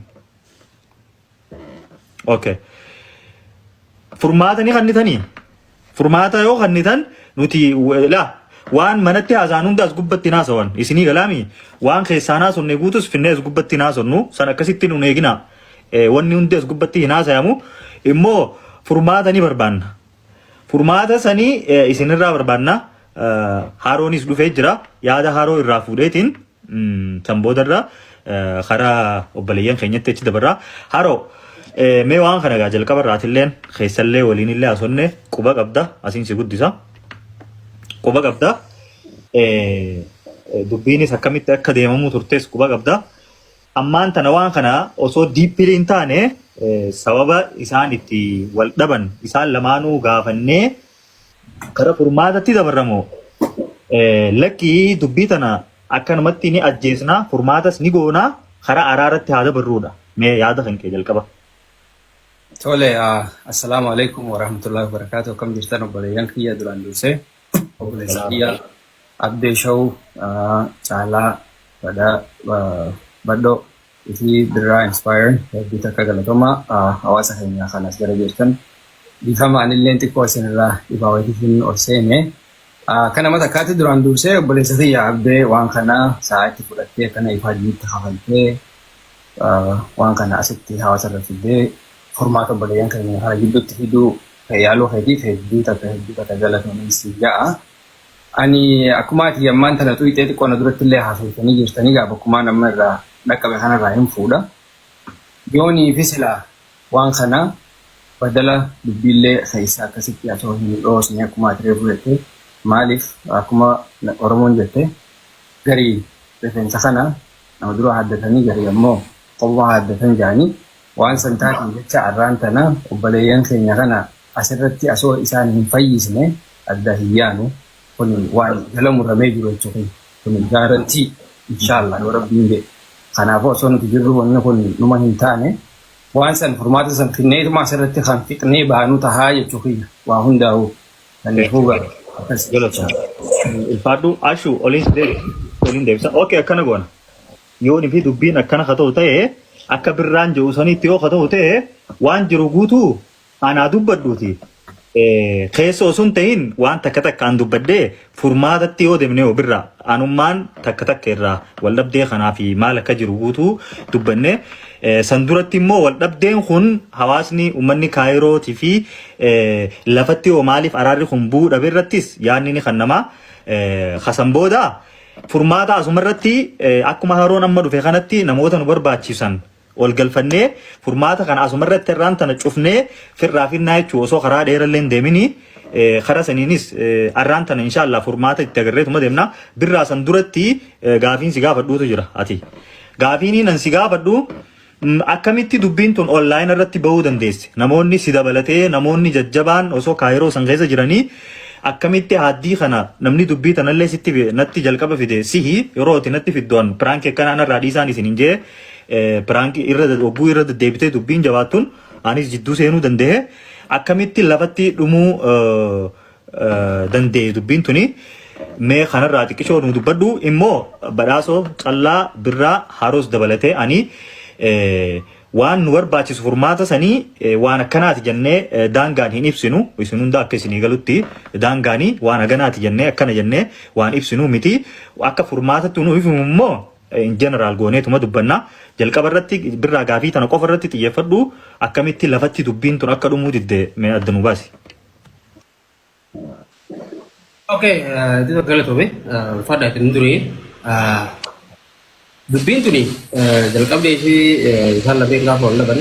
B: Okay. Furmaata ni kannitanii? Furmaata yoo kannitan nuti laa waan manatti haasa'an hunda as gubbatti hin haasawan. Isinii galaami waan keessaan haasofne guutus finnee as gubbatti hin haasofnu san akkasitti nun eegina. Wanni hundi as gubbatti hin haasayamu immoo furmaata ni barbaanna. Furmaata sanii isinirraa barbaanna. Haaroonis dhufee jira. Yaada haroo irraa fuudheetiin san boodarra karaa obboleeyyan keenyatti achi dabarra. Haroo mee waan kana egaa jalqaba irraatilleen keessallee waliinillee haasofne quba qabda asiin si guddisa. Quba qabda. Dubbiinis akkamitti akka deemamuu turtes quba qabda. Ammaan tana waan kana osoo deeply hin taane sababa isaan itti wal dhaban isaan lamaanuu gaafannee kara furmaatatti dabarramoo lakkii dubbii tana akkanumatti ni ajjeesnaa furmaatas ni goonaa karaa araaratti haa dabarruudha. Mee yaada kan kee jalqaba.
C: Tole, assalaamu alaikum warahmatullahi wabarakatuh. Akkam jirtan obboleeyyan kiyya? Duraan dursee obboleessa kiyya Abdee Shaw, Caalaa, Badaa, Badhoo fi Birraa Inspire hedduu takka galatoomaa. Hawaasa keenya kanas jala jirtan dhiifama, anilleen xiqqoo isinirraa dhibaa wayiitiin ol seene. Akka nama takkaatti duraan dursee obboleessa kiyya Abdee waan kana sa'aatti fudhattee akkana ifaajiitti kafaltee waan kana asitti hawaasa irra fiddee furmaata obboleeyyan keenya kana gidduutti fiduu yaaluu keetiif hedduu takka hedduu takka galatoomi si ja'a. Ani akkuma ati ammaan tana xuyixee xiqqoo na duratti illee haasoftanii jirtanii gaa bakkumaan amma irraa dhaqqabe kanarraa hin fuudha. Yoonii fi silaa waan kana badala dubbiillee keessa akkasitti osoo hin dhoosne akkuma ati reefu jette, maaliif akkuma Oromoon jette garii rifeensa kana nama dura haaddatanii garii ammoo qobuma haaddatan jedhanii waan san taateen jecha arraan tana obboleeyyan keenya kana asirratti osoo isaan hin fayyisne adda hin yaanu. Kun waan jala muramee jiru jechuudha. Kun guarantee, inshallah, yoo Rabbiin jedhe. Kanaafuu osoo nuti jirru wanni kun numa hin taane waan san furmaata san finneetuma asirratti kan fixnee baanu tahaa jechuu kiyya waa hundaa'u. Kanaafuu akkas.
B: Galatoomi. Ulfaadhu Ashu oliin si deebisa. Oliin deebisa. Okay, akkana goona. Yoon fi dubbiin akkana haa ta'u ta'e, akka Birraan jedhu sanitti yoo haa ta'u ta'e, waan jiru guutuu anaa dubbadhuuti. Keessa osoo hin ta'in waan takka takkaan dubbadhee furmaatatti yoo deemne, yoo Birraa anummaan takka takka irraa waldhabdee kanaa fi maal akka jiru guutuu dubbanne, san duratti immoo waldhabdeen kun hawaasni uummanni Kaayirootii fi lafatti yoo maaliif araarri kun bu'uu dhabe irrattis yaadni ni kennamaa. Kasan booda furmaata asuma irratti akkuma haroon amma dhufe kanatti namoota nu barbaachisan wal galfannee furmaata kana asuma irratti irraan tana cufnee firraa finnaa jechuu, osoo karaa dheerallee hin deemini karaa saniinis arraan tana inshaallah furmaata itti agarreetuma deemna. Birraa, san duratti gaafiin si gaafadhuutu jira. Ati gaafiin nan si gaafadhu, akkamitti dubbiin tun online irratti bahuu dandeesse? Namoonni si dabalatee namoonni jajjabaan osoo Kaayiroo san keessa jiranii akkamitti haddii kana namni dubbii tanallee sitti natti jalqaba fide sihi? Yeroo ati natti fiddu an prank akkanaa narraa dhiisaan isin hin jee, prank irra ogguu irra deddeebitee dubbiin jabaattuun anis jidduu seenuu danda'e. Akkamitti lafatti dhumuu danda'e dubbiin tuni? Mee kanarraa xiqqishoo nu dubbadhu. Immoo Badhaasoo, Callaa, Birraa, Haroos dabalatee ani waan nu barbaachisu furmaata sanii waan akkanaati jennee daangaan hin ibsinu. Isin hunda akka isinii galutti daangaanii waan haganaati jennee akkana jennee waan ibsinu miti. Akka furmaatatti nu ifimu immoo in general gooneetuma dubbanna. Jalqaba irratti Birraa, gaafii tana qofa irratti xiyyeeffadhu. Akkamitti lafatti dubbiin tun akka dhumuu didde mee adda nu baasi.
A: Okay, duba galatoomi. Ulfaadha itti durii. Dubbiin tuni jalqabdee fi isaan lameen gaafa wal dhaban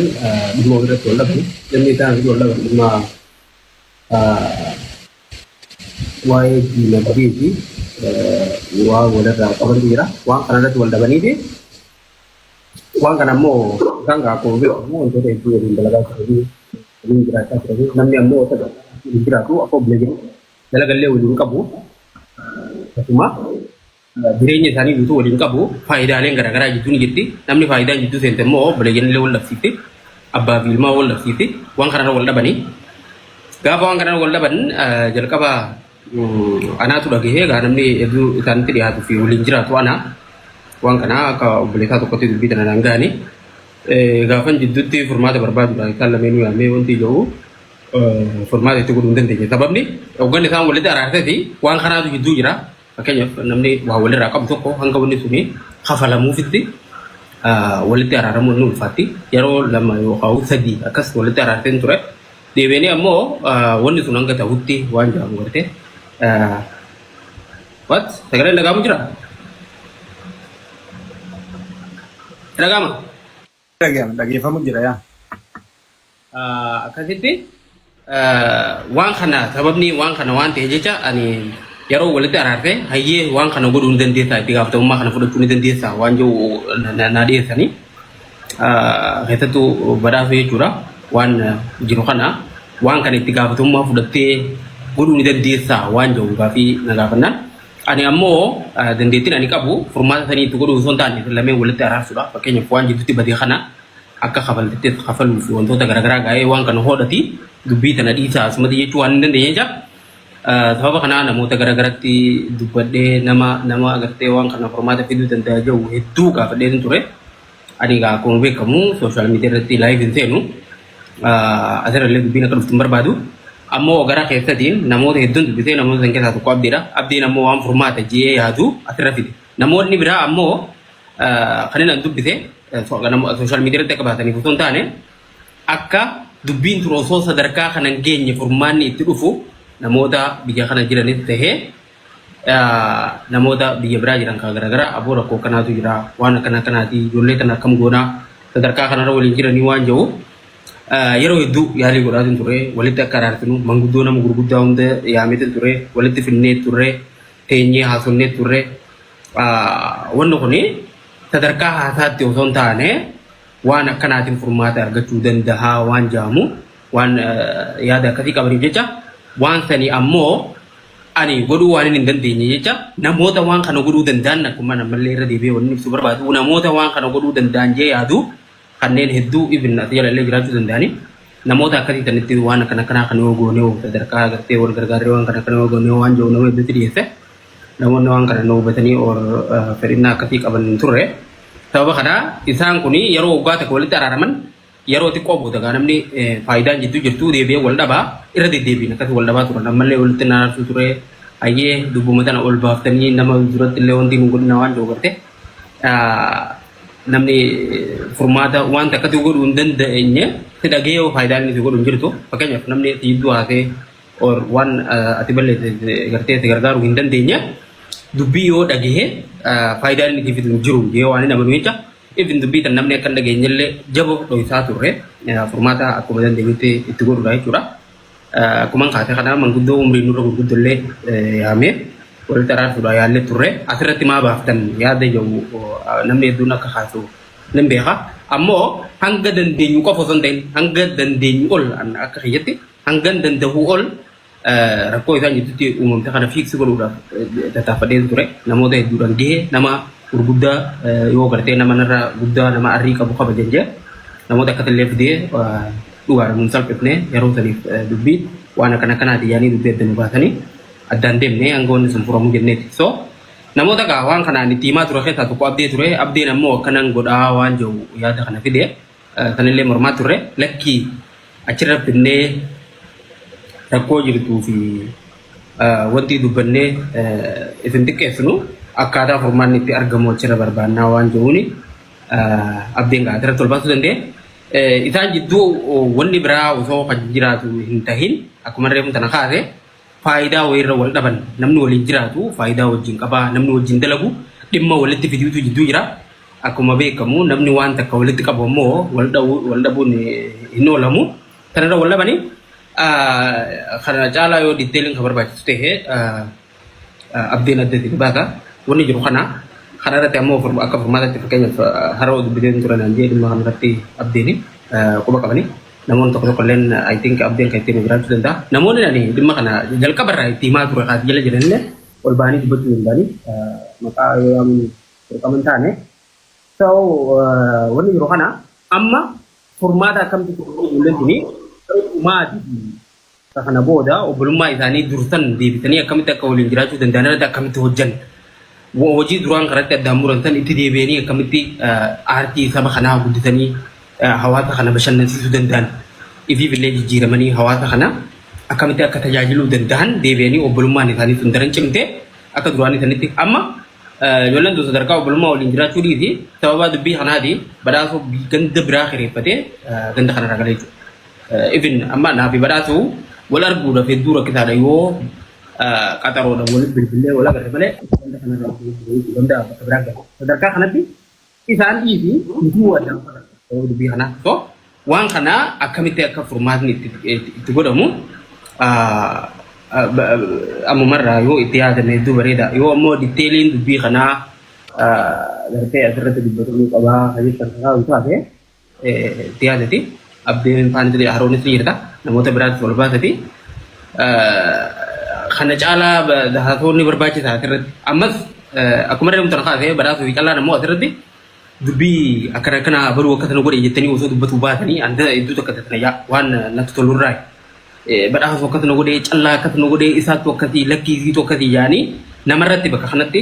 A: dhimma ofirratti wal dhaban, dhimmi isaan irratti wal dhaban dhimma waa'ee diinagdee fi waan walirraa qabantu jira. Waan kana irratti wal dhabanii fi waan kana ammoo isaan gaa akkuma beekamu wantoota hedduu waliin dalagaa turanii, waliin jiraachaa turanii. Namni ammoo akka waliin jiraatu akka obboleeyyan dalagallee waliin qabu. Akkasuma jireenya isaanii guutuu waliin qabu. Faayidaaleen garaagaraa jidduu ni jirti. Namni faayidaan jidduu seente immoo obboleeyyan illee wal dhabsiifti. Abbaa fi ilmaa wal dhabsiifti. Waan kanarra wal dhabanii. Gaafa waan kanarra wal dhaban jalqaba anaatu dhagahee. Egaa namni hedduu isaanitti dhiyaatuu fi waliin jiraatu ana. Waan kana akka obboleessaa tokkotti dubbii tana naan gahanii. Gaafan jidduutti furmaata barbaaduudhaan isaan lameenuu yaamee wanti jiru furmaata itti godhuu hin dandeenye. Sababni hogganni isaan walitti araarteeti waan kanaatu jidduu jira. Fakkeenyaaf, namni waa walirraa qabu tokko hanga wanni suni kafalamuufitti walitti araaramuun ni ulfaatti. Yeroo lama yookaan sadii akkas walitti araarteen ture. Deebi'anii ammoo wanni sun hanga ta'utti waan jedhamu gartee. What? Sagaleen dhaga'amu jira? Dhaga'ama?
C: Dhaga'ama, dhageeffamu jira yaa.
A: Akkasitti waan kana sababni waan kana waan ta'e jecha ani yeroo walitti araarte hayyee waan kana godhuu ni dandeessaa, itti gaafatamummaa kana fudhachuu ni dandeessaa waan jiru na dhiyeessanii, keessattuu Badhaasuu jechuudha, waan jiru kana waan kana itti gaafatamummaa fudhattee godhuu ni dandeessaa waan jiru gaafii na gaafannaan, ani ammoo dandeettiin ani qabu furmaata sanii itti godhuu osoo hin taane lameen walitti araarsuudha. Fakkeenyaaf, waan jidduutti badee kana akka kafaltittis kafaluu fi wantoota garaagaraa gaa'ee waan kana hodhati dubbii tana dhiisaa asumatti jechuu waan hin dandeenye jecha. Sababa kanaa namoota garaagaratti dubbadhee nama nama agartee waan kana furmaata fiduu danda'a jiru hedduu gaafadhee ture. Ani egaa akkuma beekamu social media irratti live hin seenu. Asirrallee dubbiin akka dhuftu hin barbaadu. Ammoo gara keessatiin namoota hedduun dubbisee namoota san keessaa tokko Abdiidha. Abdiin ammoo waan furmaata ji'ee yaadu asirra fide. Namoonni biraa ammoo kan inni dubbise social media irratti akka baasaniif osoo hin taane, akka dubbiin tun osoo sadarkaa kana hin geenye furmaanni itti dhufu namoota biyya kana jiranis tahee namoota biyya biraa jiran kan garaagaraa, aboo rakkoo akkanaatu jira, waan akkana akkanaati, ijoollee tana akkam goonaa, sadarkaa kanarra waliin jiranii waan jiru yeroo hedduu yaalii godhaatiin ture. Walitti akka araarsinu manguddoo nama gurguddaa hunda yaameetiin ture, walitti finnee turre, teenyee haasofnee turre. Wanni kuni sadarkaa haasaatti osoo hin taane waan akkanaatiin furmaata argachuu danda'a waan jedhamu waan yaada akkasii qabaniif jecha, waan sanii ammoo ani godhuu waan hin dandeenye jecha, namoota waan kana godhuu danda'an, akkuma ammallee irra deebi'ee wanni ibsuu barbaadu, namoota waan kana godhuu danda'an jee yaadu kanneen hedduu ibn as jalallee jiraachuu danda'ani, namoota akkasii sanitti waan akkana akkanaa kana yoo goone, sadarkaa agartee wal gargaarree waan kana kana yoo goone waan jiru nama hedduutti dhiyeesse. Namoonni waan kana nu hubatanii or fedhinnaa akkasii qaban hin turre. Sababa kanaa isaan kun yeroo waggaa tokko walitti araaraman yeroo xiqqoo booda gaa namni faayidaan jidduu jirtu deebi'ee wal dhabaa irra deddeebiin akkasii wal dhabaa turan ammallee walitti araarsuu ture. Hayyee, dubbuma tana ol baaftanii nama duratti illee wanti nu godhina waan jiru garte namni furmaata wanta akkasii godhuu hin dandeenye si dhagee yoo faayidaan inni si godhu hin jirtu. Fakkeenyaaf, namni si jidduu haasee or waan ati balleesse gartee si gargaaruu hin dandeenye dubbii yoo dhagahee faayidaan inni si fidu hin jiru yoo waan hin amanu jecha. Ifin dubbii tan namni akka hin dhageenyellee jaboo dho'isaa turre, furmaata akkuma dandeenyutti itti godhudha jechuudha. Akkuma kaase kana manguddoo umriin nurra gurguddollee yaamee walitti araarsuudha yaallee turre. Asirratti maa baaftan yaada jedhu namni hedduun akka kaasu nan beeka. Ammoo hanga dandeenyu qofa osoo hin ta'in hanga dandeenyu ol, akka kiyyatti hanga danda'u ol rakkoo isaan jidduutti uumamte kana fix godhuudhaaf tattaaffadhee ture. Namoota hedduudhaan gahee nama gurguddaa yoo gartee nama narra guddaa nama arrii qabu kabajan jee namoota akkasillee fidee dhugaadhaan nun salphifne. Yeroo saniif dubbii waan akkana akkanaati yaanii dubbii adda nu baasanii addaan deemne hanga wanni sun furamuu jenneeti. So namoota gaa waan kanaan itti himaa ture keessaa tokko Abdee ture. Abdeen ammoo akkanan godhaa waan jiru yaada kana fide sanillee mormaa turre. Lakkii, achirra finnee rakkoo jirtuu fi wanti dubbannee isin xiqqeessinu akkaataa furmaanni itti argamu achirra barbaannaa waan jiruuni Abdeen gaa asirratti ol baasuu danda'e. Isaan jidduu wanni biraa osoo kan jiraatu hin tahin, akkuma reefu tana kaase, faayidaa wayiirra wal dhaban. Namni waliin jiraatu faayidaa wajjin qabaa, namni wajjin dalagu dhimma walitti fiduutu jidduu jira. Akkuma beekamu namni waan takka walitti qabu ammoo wal dhabuun hin oolamu. Kanarra wal dhabanii kana caalaa yoo detailiin kan barbaachisu ta'e Abdeen adda itti baata. Wanni jiru kana kanarratti ammoo akka furmaatatti, fakkeenyaaf, haroo dubbiteen ture naan jee dhimma kanarratti Abdeeni quba qabanii namoonni tokko tokko illeen, I think Abdeen kan ittiin jiraachuu danda'a. Namoonni ani dhimma kana jalqabarraa itti himaa ture kaas jala jiranillee ol bahanii dubbachuu danda'anii maqaa yoo yaamuun dirqama hin taane. So wanni jiru kana amma furmaata akkamitti ijoolleen tuni dhumaatii fi kana booda obbolummaa isaanii dursan deebisanii akkamitti akka waliin jiraachuu danda'an irratti akkamitti hojjan, hojii duraan karatti addaan muran san itti deebi'anii akkamitti aartii saba kanaa guddisanii hawaasa kana bashannansiisuu danda'an, ifiif illee jijjiiramanii hawaasa kana akkamitti akka tajaajiluu danda'an, deebi'anii obbolummaan isaanii sun daran cimte akka duraanii sanitti. Amma ijoolleen tun sadarkaa obbolummaa waliin jiraachuu dhiisi, sababa dubbii kanaati Badhaasoo ganda biraa kireeffatee ganda kanarraa galee jechuudha. Even amma naa fi Badhaasoo wal arguudhaaf hedduu rakkisaadha, yoo qaxaroodhaan walitti bilbilee wal agarre malee ganda kanarraa danda'a bakka biraa gala. Sadarkaa kanatti isaan dhiisi nutuu addaan fagaatu sababa dubbii kanaa. So waan kana akkamitti akka furmaatni itti godhamu ammumarraa yoo itti yaadame hedduu bareeda. Yoo ammoo detailiin dubbii kanaa gartee asirratti dubbatamuu qabaa kan jettan karaa taate itti yaadati. Abdeen faanis Haroonis ni jirta. Namoota biraattis wal baasati. Kana caalaa haasawonni barbaachisaa asirratti. Ammas akkuma reefu tana kaasee, Badhaasuu fi Callaan ammoo asirratti dubbii akkana akkana baruu akka sana godhe jettanii osoo dubbatuu baatanii anda hedduu takka tana yaa waan natti tolurraa. Badhaasuu akkasuma godhee, Callaa akkasuma godhee, isaattu akkasii, lakkii isiitu akkasii yaanii namarratti bakka kanatti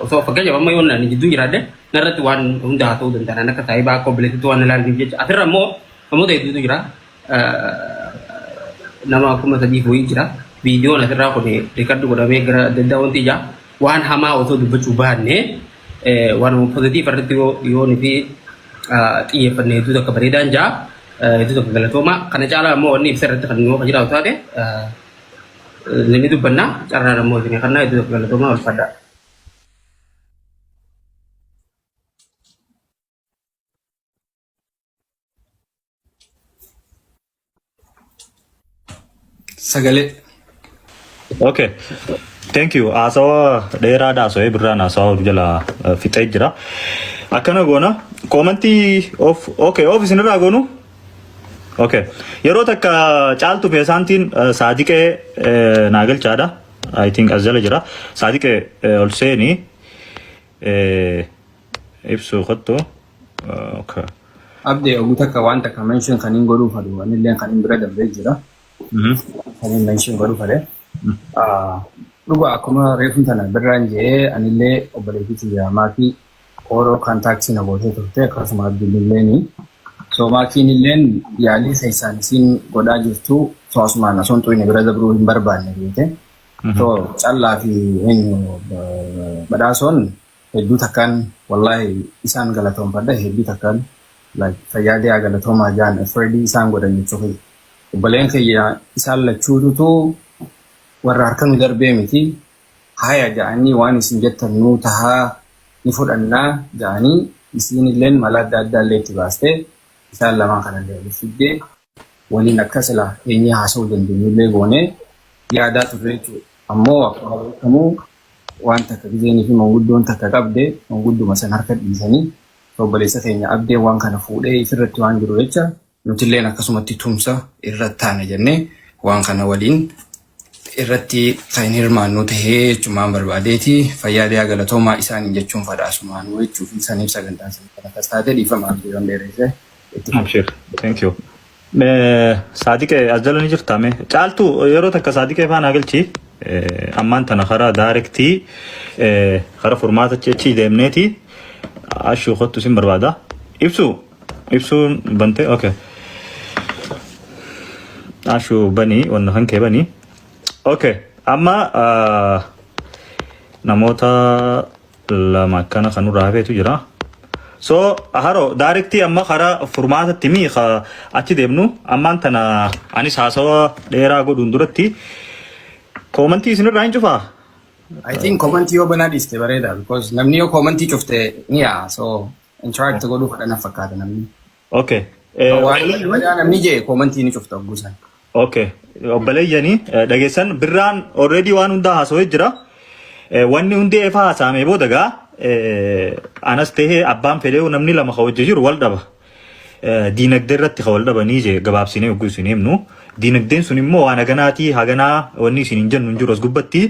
A: osoo, fakkeenyaaf, amma yoo ani jidduu jiraadhe narratti waan hunda haasa'uu danda'an akka saayibaa akka obboleessitti waan ilaalaniif jecha. Asirra immoo namoota hedduutu jira, nama 3000 wayii jira. Viidiyoon asirraa kun record godhamee gara adda addaa wanti ijaa waan hamaa osoo dubbachuu baanne waan positive irratti yoo nuti xiyyeeffanne hedduu takka bareedaan jaa. Hedduu tokko galatooma. Kana caalaa immoo wanni ibsa irratti kan nu jiraatu taate ni dubbanna. Carraan ammoo isin kannaa. Hedduu tokko galatooma, ulfaadhaa.
C: Sagalee.
B: Okay. Thank you. Haasawa dheeraadha haasawee birraan haasawaa jala fixee jira. Akkana goona. Commentii off. Okay, off isinirraa goonu. Okay. Yeroo takka Caaltu feesaantiin Saadiqee naa galchaadha. I think as jala jira. Saadiqee ol seeni. Ibsuu kottu. Okay.
C: Abdee, oguu takka waan takka mention kan hin godhuu fadhu anillee kan hin bira darbee jira. Kan hin mention godhuu fadhe. Dhugaa akkuma reefuun tana birraan je'ee anillee obboleettii tiyya maatii Ooroo contactii na gootee turte akkasuma Abdulilleeni. So maatiin illeen yaalii keessaan isiin godhaa jirtu so asumaan osoo hin xuyne bira dabruu hin barbaanne beekte. So callaa fi eenyu badhaasoon hedduu takkaan wallaahi isaan galatoonfadha hedduu takkaan like fayyaa deeyaa galatoomaa jaan effordii isaan godhan jechuu kiyya. Obboleen kiyya isaan lachuututu warra harka nu darbee miti haya ja'anii waan isin jettan nuu tahaa ni fudhannaa ja'anii isiinilleen mala adda addaallee itti baastee isaan lamaan kanallee walitti fiddee waliin akka sila eenyee haasa'uu dandeenyullee goonee yaadaa turre jechuudha. Ammoo akkuma beekamu waan takka gizeenii fi manguddoon takka qabde mangudduma san harka dhiisanii obboleessa keenya abdee waan kana fuudhee ifirratti waan jiru jecha nutilleen akkasumatti tumsa irratti taana jennee waan kana waliin irratti kan hin hirmaannu tahee jechumaan barbaadeeti fayyaa deeyaa galatoomaa isaaniin jechuun fadhaasumaanuu jechuuf saniif sagantaan sanii kan akkas taate dhiifama abdii yoon dheeresse itti fufi.
B: Abshir. Thank you. Saadiqee as jala ni jirta mee? Caaltu yeroo takka Saadiqee faana galchi. Ammaan tana karaa daarektii karaa furmaata achi deemneeti ashuu kottu sin barbaada. Ibsu ibsuun bante okay. Ashuu banii wanna kan kee banii. Okay amma namoota lama akkana kan nurraa hafeetu jira. So haro daarektii amma karaa furmaatatti mii ka achi deemnu ammaan tana anis haasawa dheeraa godhuun duratti koomantii isinirraa hin cufaa.
C: I think commentii yoo banaa dhiiste bareeda because namni yoo commentii cufte ni yaa'a so interact godhuu fedha na fakkaata namni.
B: Okay.
C: Waan badaa namni jee commentii ni cufta hogguu san.
B: Okay. Obboleeyyanii dhageessan birraan already waan hundaa haasawee jira. Wanni hundi efa haasa'amee booda gaa anas tahee abbaan fedhee namni lama ka wajji jiru wal dhaba. Diinagdee irratti ka wal dhabanii jee gabaabsinee hogguu isin himnu. Diinagdeen sun immoo waan haganaatii haganaa wanni isin hin jennu hin jiru as gubbatti.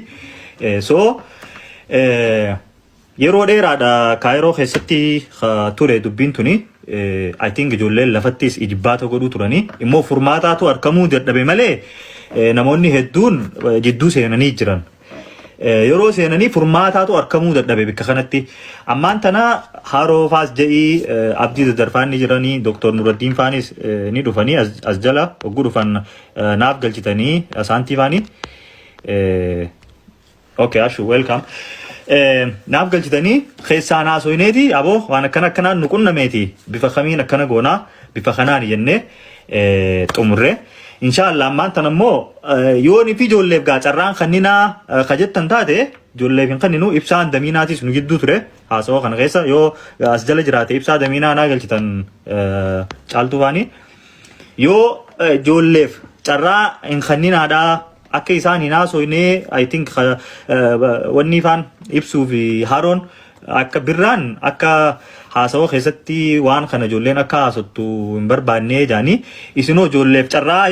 B: So yeroo dheeraadha Kaayiroo keessatti ture dubbiin tuni. I think ijoolleen lafattis ijibbaata godhuu turanii immoo furmaataatu argamuu dadhabe malee namoonni hedduun jidduu seenanii jiran. Yeroo seenanii furmaataatu argamuu dadhabe bakka kanatti. Ammaan tana Haroo faas jedhii Abdii Daddarfaan ni jiranii Dr. Nuraddiin faanis ni dhufanii as jala hogguu dhufan naaf galchitanii asaantii faanii. Okay, Ashu, welcome. Naaf galchitanii keessaan haasoineeti aboo waan akkana akkanaan nu qunnameeti bifa kamiin akkana goonaa bifa kanaan jennee xumurre. Inshaallah ammaan tan ammoo yoon fi ijoolleef gaa carraan kanninaa ka jettan taate ijoolleef hin kanninu ibsaan damiinaatis nu gidduu ture haasawaa kana keessa yoo as jala jiraate ibsaa damiinaa naa galchitan caaltuu faanii. Yoo ijoolleef carraa hin kanninaadhaa akka isaan hin haasoynee I think wanni ifaan ibsuu fi haroon akka birraan akka haasawa keessatti waan kana ijoolleen akka haasottu hin barbaannee jaanii isinoo ijoolleef carraa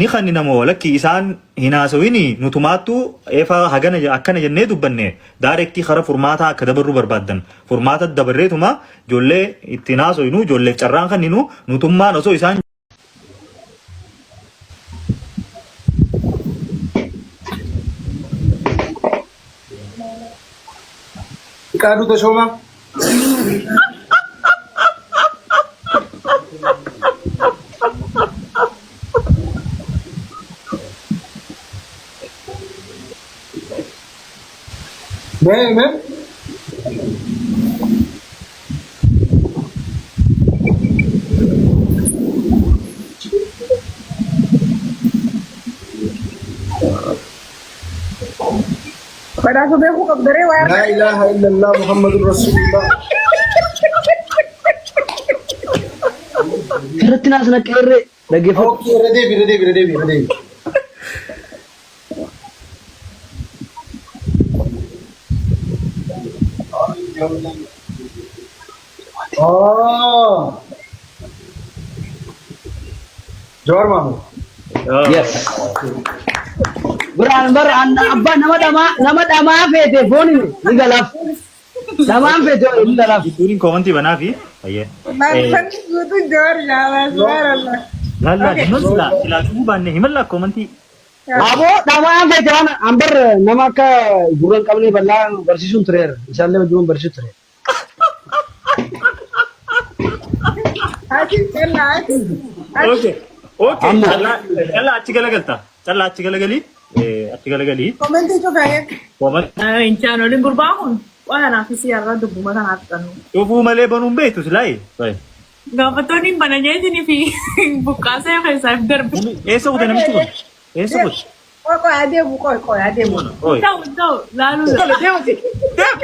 B: ni kanninamoo lakki isaan hin haasawini nutumaattu eefa hagana akkana jennee dubbanne daarektii kara furmaataa akka dabarru barbaaddan furmaata dabarreetuma ijoollee ittiin haasoynu ijoolleef carraan kanninu nutummaan osoo isaan
F: Fiqaaduu Tashoomaa. Mee mee.
H: Badhaasa beekuu qabdaree waa
F: Laa ilaaha illallah Muhammadur Rasulullah.
E: Irratti naas naqqeerree dhaggeeffadhu.
F: Okay, irra deebi, irra deebi, irra deebi, irra deebi. Oh. Jawar Mahmud.
E: Yes. Biraan bar abbaa nama dhamaa nama dhamaa feete foon ni galaaf. Dhamaan feete ni galaaf.
B: Gidduun koomantii banaa fi fayyee.
H: Maarfanni guutuun Jawar jaalaa subhaanallah.
B: Laallaa
H: Okay.
B: himal silaa silaa cufuu baanne himal laa koomantii.
E: Aboo dhamaan feete waan ambar nama akka gurra hin qabne bal'aa barsiisuun tureera. Isaallee wajjin barsiisuu ture.
H: Ati callaa ati.
B: Okay. Okay.
E: Amma.
B: Callaa callaa achi galagalta. Callaa achi galagalii. Achi galagalii.
H: Komentii cufee.
B: Koman
D: Inchaanoliin gurbaa kun waan anaafis har'a dubbuma tanaaf qabnu.
B: dhufuu malee banuun beektu silaayi.
D: Gaafattoonni hin bana jeetinii fi buqqaasee keessaaf darbe.
B: Eessa kute namichi kun? Eessa kute?
H: Qoy qoy adeemu qoy qoy adeemu.
B: Oi.
D: Ta'u ta'u laaluu.
B: Deemati. Deem.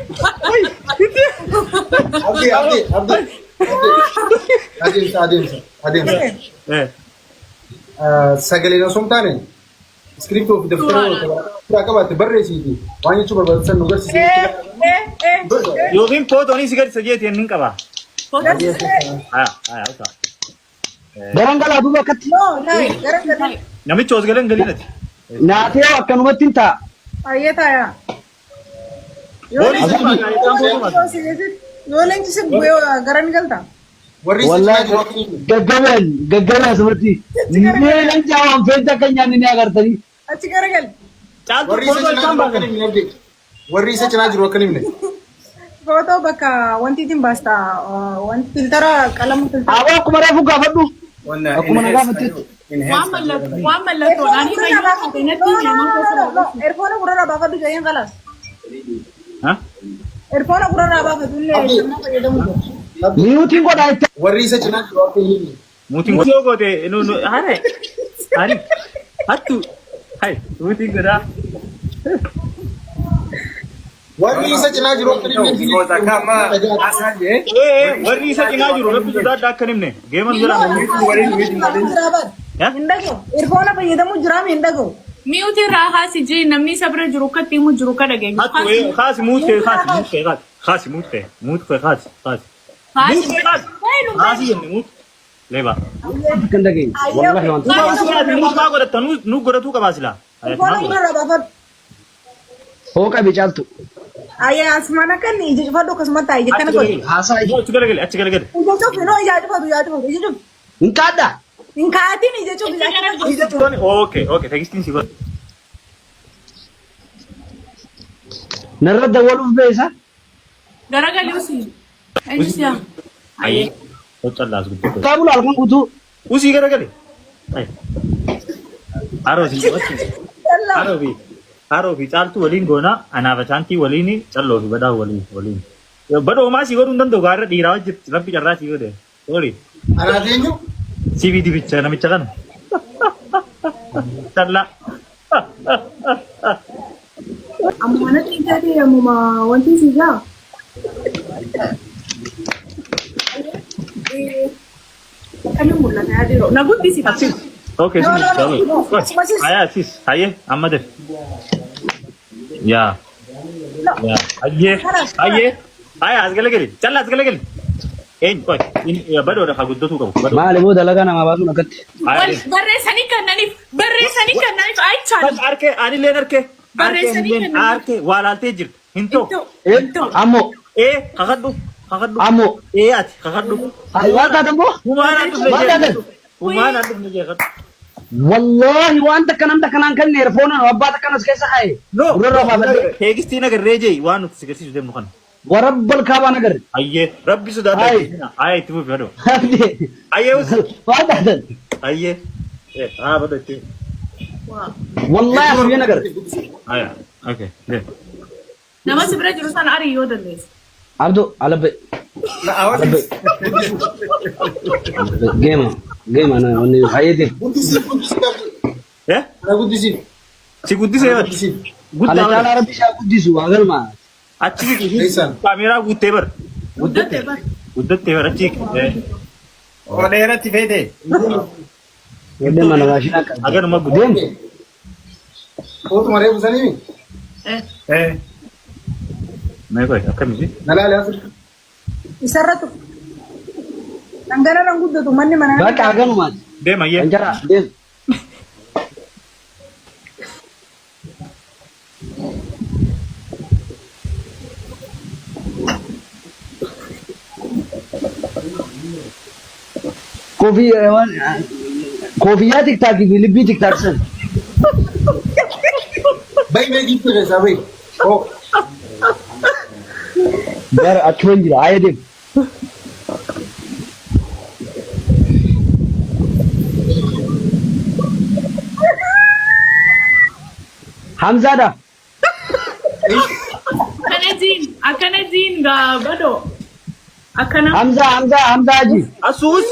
B: Oi.
F: Abdi, Abdi, Abdi. Adeemsa, adeemsa, adeemsa. Sagaleen osoo hin taane iskiriptoo fi daftara biraa qabaatte barreessiiti waan jechuu barbaachisan nu garsiisi.
B: Yookiin footoon si gadi sajeeti inni hin qaba. Haya, haya, uta.
E: Garan galaa duuba akkatti.
H: No, nai, garan galii.
B: Namichi os galee hin galiin ati.
E: Naatee akkanumatti hin ta'a.
H: Ayyee taayaa. Yoo leenci si bu'ee garan galta.
F: Warri isa cinaa
E: Wallaahi
F: jiru akka hin himne.
E: gaggabeen gaggabeen asumatti. Mee leencaa waan feente akka hin nyaanne ni agartanii.
H: Achi garagali.
B: Caaltuu
F: Warri isa
B: footoo
F: cinaa
B: isaan
F: jiru akka
B: baasan.
F: hin himne Abdi. Warri isa cinaa jiru akka hin himne.
H: Footoo bakka wanti ittiin baasta wanti filtara qalama filtara.
E: Aboo akkuma reefu gaafadhu.
C: Wanna
E: Akkuma na
C: enhance
E: gaafattetti.
C: enhance
D: Waan mallattoo waan mallattoodhaan
H: Erfoona
D: himayyuu
H: gurra
D: taate natti himi nama keessa barreessu.
H: Erfoona gurra baafadhu jedheen kalaas.
B: Ha?
H: Erfoona gurra baafadhu illee
F: Abdi.
H: nama fayyadamu jira.
F: Abdi.
E: Miyuutiin godhaa itti.
F: Warri isa cinaa jiru akka hin himne.
B: Muutiin godhaa goote nu nu hare. Hari. Hattu. Hai, muutiin godhaa.
F: Warri isa cinaa jiru akka hin himne.
C: Because akka amma haasaan jee
B: Warri isa cinaa jiru rabbi sodaadha akka hin himne. Geeman jira.
C: waliin waliin waliin
B: Ha?
H: Hin dhaga'u. Erfoona fayyadamu jiraam hin dhaga'u.
D: Mi'uuti irraa haasi jee namni isa bira jiru akka itti himu jiru akka dhageenyu.
B: Hattu kaasi muut kee kaasi muut kee kaasi. Kaasi muut kee muut kee kaasi kaasi. Muut kee kaasi. Kaasi jenne muut. Leeba.
E: Akka hin dhageenye. Wallaahi waan
B: Kuma usuuraati nuuf maa godhatta nu godhatuu qabaa silaa.
H: Erfoona gurra baafadhu.
E: Hooqa bicaaltu.
H: Ayyee asumaan akka inni ija cufadhu akkasumatti ija kana godhu.
E: Haasaa ija.
B: Achi galagali achi galagali.
H: Ija cufi noo ija cufatu ija cufatu ija cufi.
E: Hin kaadhaa.
H: Hin kaatin ija cufi ija cufi.
B: Okay okay tekstiin si godha.
E: Narra dawwaluuf beesa.
D: Garagalii usii. Eenyu siyaa?
B: Ayyee. Qocallaas guddoo.
E: Kaabula halkan guutuu.
B: Usii garagali. Haroo si haroo fi haroo fi caaltuu waliin goona anaaf achaantii waliin calloo fi badhaa waliin waliin. Badhoo maa si godhuu hin danda'u gaarra dhiiraa wajjin rabbi carraa si godhe. Sorry.
F: Anaaf eenyu?
B: Si fi dibicha namicha kana. Callaa.
D: Ammuma natti hin taate ammuma wanti si jaa. Akkamii mul'ata yaa dhiiroo? Na guddisi.
B: Asis. Okay,
H: No,
B: sis.
H: no, no, no. Asuma sis.
B: Haya, sis. Haye, amma def. Ya.
H: No.
B: Ya. Haye.
H: Karas,
B: Haye. Haya, as galagali. Challa as galagali. Een, qoy. Badoodha ka guddatuu qabu. Badoo.
E: Maali boo dalagaa namaa baasuun akkatti.
B: Haya.
D: Barreessanii kennaniif barreessanii kennaniif ayichaadha.
B: Bas arke, anilleen arke. Arke,
D: Barreessanii
B: anilleen
D: kennaniif.
B: arke. Waa laaltee jirti. Hin ta'u.
E: Ammoo
B: Ee, kakadhu. Kakadhu.
E: ammoo.
B: Ee, ati kakadhu.
E: Waan taatan boo.
B: Humaan an dhufne
E: Waan
B: jee.
E: taatan.
B: Humaan an dhufne jee kakadhu.
E: Wallaahi waan takka nam takka naan kenne erfoonaan abbaa takka nas keessa kaa'e.
B: No.
E: Gurra baafadhe.
B: Teekstii nagarree jee waan nuti si agarsiisu deemnu kana.
E: Warabbal kaabaa nagarre.
B: Ayyee rabbi sodaadha.
E: Aye.
B: Aye itti fufi badoo. Ayyee usi.
E: Waan taatan.
B: Ayyee. Haa badoo itti.
E: Wallaahi asii nagarre.
B: Aya. Okay. Deem.
D: Nama si bira jiru sana arii yoo dandeesse.
E: Abduu alabbe. Alabbe. Geema geema na wanni hayyeeti.
F: Guddisiif guddisiif Abdi.
B: Eh?
F: Ana guddisiif.
B: Si guddisee
F: Ana
B: bar.
F: guddisiif.
E: Kana
B: Guddaa bar.
E: caalaa rabbi isaa guddisu waa galma.
B: Achi siqi.
F: Eessaan?
B: Kaameeraa guuttee bar.
D: Guddattee bar.
B: Guddattee bar achi siqi.
C: Oo dheeratti feete.
E: Waldeen mana maashinaa qabdi.
B: Aganuma guddaa.
E: Deem.
F: Ootuma reefu sanii
C: Eh.
B: Mee qoy akkamitti?
F: na laale asirra.
H: Isarra tufu. Dhangala'aan guddatu manni mana.
E: Bakka haganumaati.
B: Deem ayyee.
E: Anjara deem. Koofii waan koofiyyaa tiktaakii fi libbii tiktaak san.
F: Bayi mee giiftii keessaa bayi. Oo.
E: Bara achuma hin jira. Ayya deem. Hamzaadha.
D: Akkana jiin akkana jiin gaa badoo. Akkana.
E: Hamzaa Hamzaa Hamzaa Haji.
B: Asu us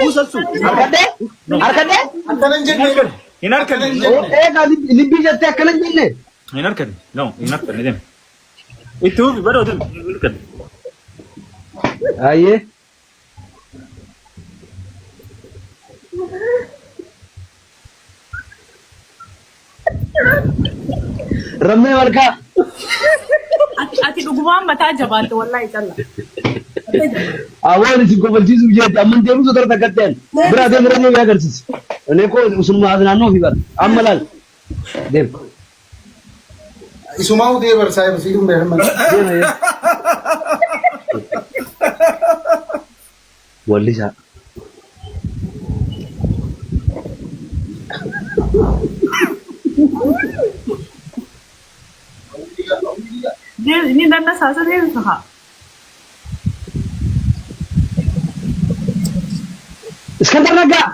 B: us asu.
E: Harkadhee? Harkadhee?
F: Akkana hin jenne.
B: Hin
F: Akkana
B: harkanne.
F: hin jenne.
E: Eegaa libbii jettee akkana hin jenne.
B: Hin harkanne. No, hin harkanne deem. Itti fufi badoo deem. Hin harkanne.
E: Ayyee. Rammee malkaa.
D: Ati dhugumaan mataa jabaatte wallahi calla.
E: Awwaan isin kofalchiisuuf jeetti amma hin deemuu sotora takkatti ani. Biraa deemu rammee bira agarsiisi. Inni koo usunuma as naannoo fi bara. Amma laal. Deem.
F: Isumaa utee barsaa ibsii kun beekaman.
E: Deema yee. Wallisaa.
D: Ni dandasaa deebisa haa.
E: Iskandar Naggaa.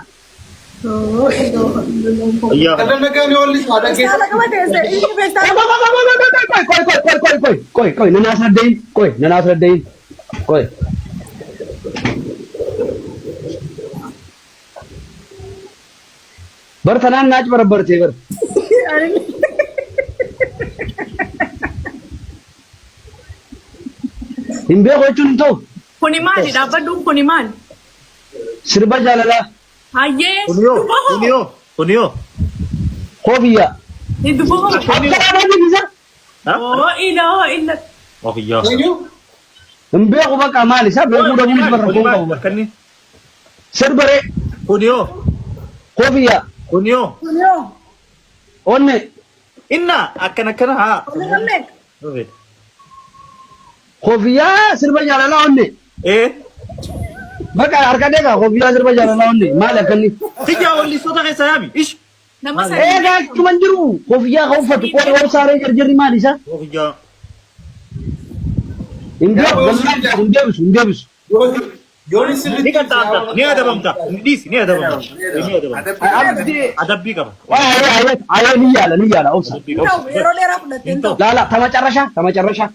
F: Iskandar Naggaa ni wallisaa
H: Feestaala
F: dhaggeeffatu.
H: qaba teesse inni feestaala.
E: Qoy qoy qoy qoy qoy qoy qoy qoy nana asraddayin qoy nana asraddayin qoy. Bar tanaan naach barabbartee bar. Hin beeku jechuun hin ta'u.
D: Kuni maali dhaabbadhuun kuni maali?
E: Sirba jaalalaa.
D: Hayyee.
B: Kuniyoo
D: Dubbahoo.
B: kuniyoo kuniyoo.
E: Koofiyyaa.
D: Ni dubbahoo.
E: Akka dhaabanii bisa.
D: Oo ilaa illa.
B: Ofiyyaa.
F: Eenyu?
E: Hin beeku bakka maali isaa beekuu dhabuunis barra koon qabu bara.
B: Akkanni.
E: Sirbaree.
B: Kuniyoo
E: Koofiyyaa.
B: kuniyoo.
H: Kuniyoo.
E: Onne.
B: Inna akkana akkana haa.
H: Onne rammee.
E: Koofiyyaa sirba jaalalaa onne.
B: Ee.
E: Bakka harka deegaa koofiyyaa sirba jaalalaa onne maali akkanni.
B: Tijaa wallistoota keessaa yaami. Ish.
D: Nama sadii.
E: Eegaa achuma hin jiru koofiyyaa kan uffatu qola obsaaree jarjarri maali isaa.
B: Ofiyyaa.
E: Hin beeku wallaahi hin deebisu hin deebisu.
F: Yoon
B: Ni
F: sirriitti
B: qaxxaamta. Ni adabamta. Ni dhiisi ni adabamta. Ni adabamta.
E: Abdii.
B: Adabbii qaba.
E: Ayee ayee ayee ni yaala ni yaala obsa.
B: Adabbii
H: Hin
B: qaba.
H: ta'u yeroo dheeraa fudhattee hin ta'u.
E: Laala tama carrasha tama carrasha.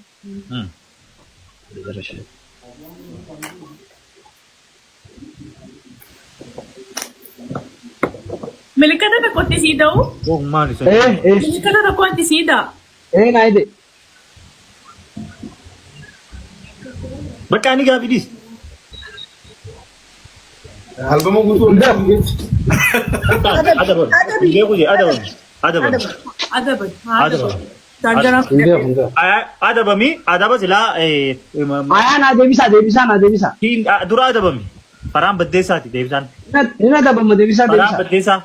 D: Milikata tokkotti sii ta'u.
B: Oh maali sun.
E: Eh eh
D: Milikata tokkotti sii ta'a.
E: eh naa ide.
B: Bakka ani gaafi dhiisi.
F: Albama guutuu
E: Hin beeku.
B: Adabami. Hin beeku jee adabami. Adabami.
D: Adaban.
B: Adaban.
D: Jaarjaraa
E: Hin beeku hin beeku.
B: Adabami adaba silaa
E: Ayaa naa deebisaa deebisaa naa deebisaa.
B: dura adabami. Faraan baddeessaati deebisaan.
E: Ni adabama deebisaa
B: Faraan
E: deebisaa.
B: baddeessaa.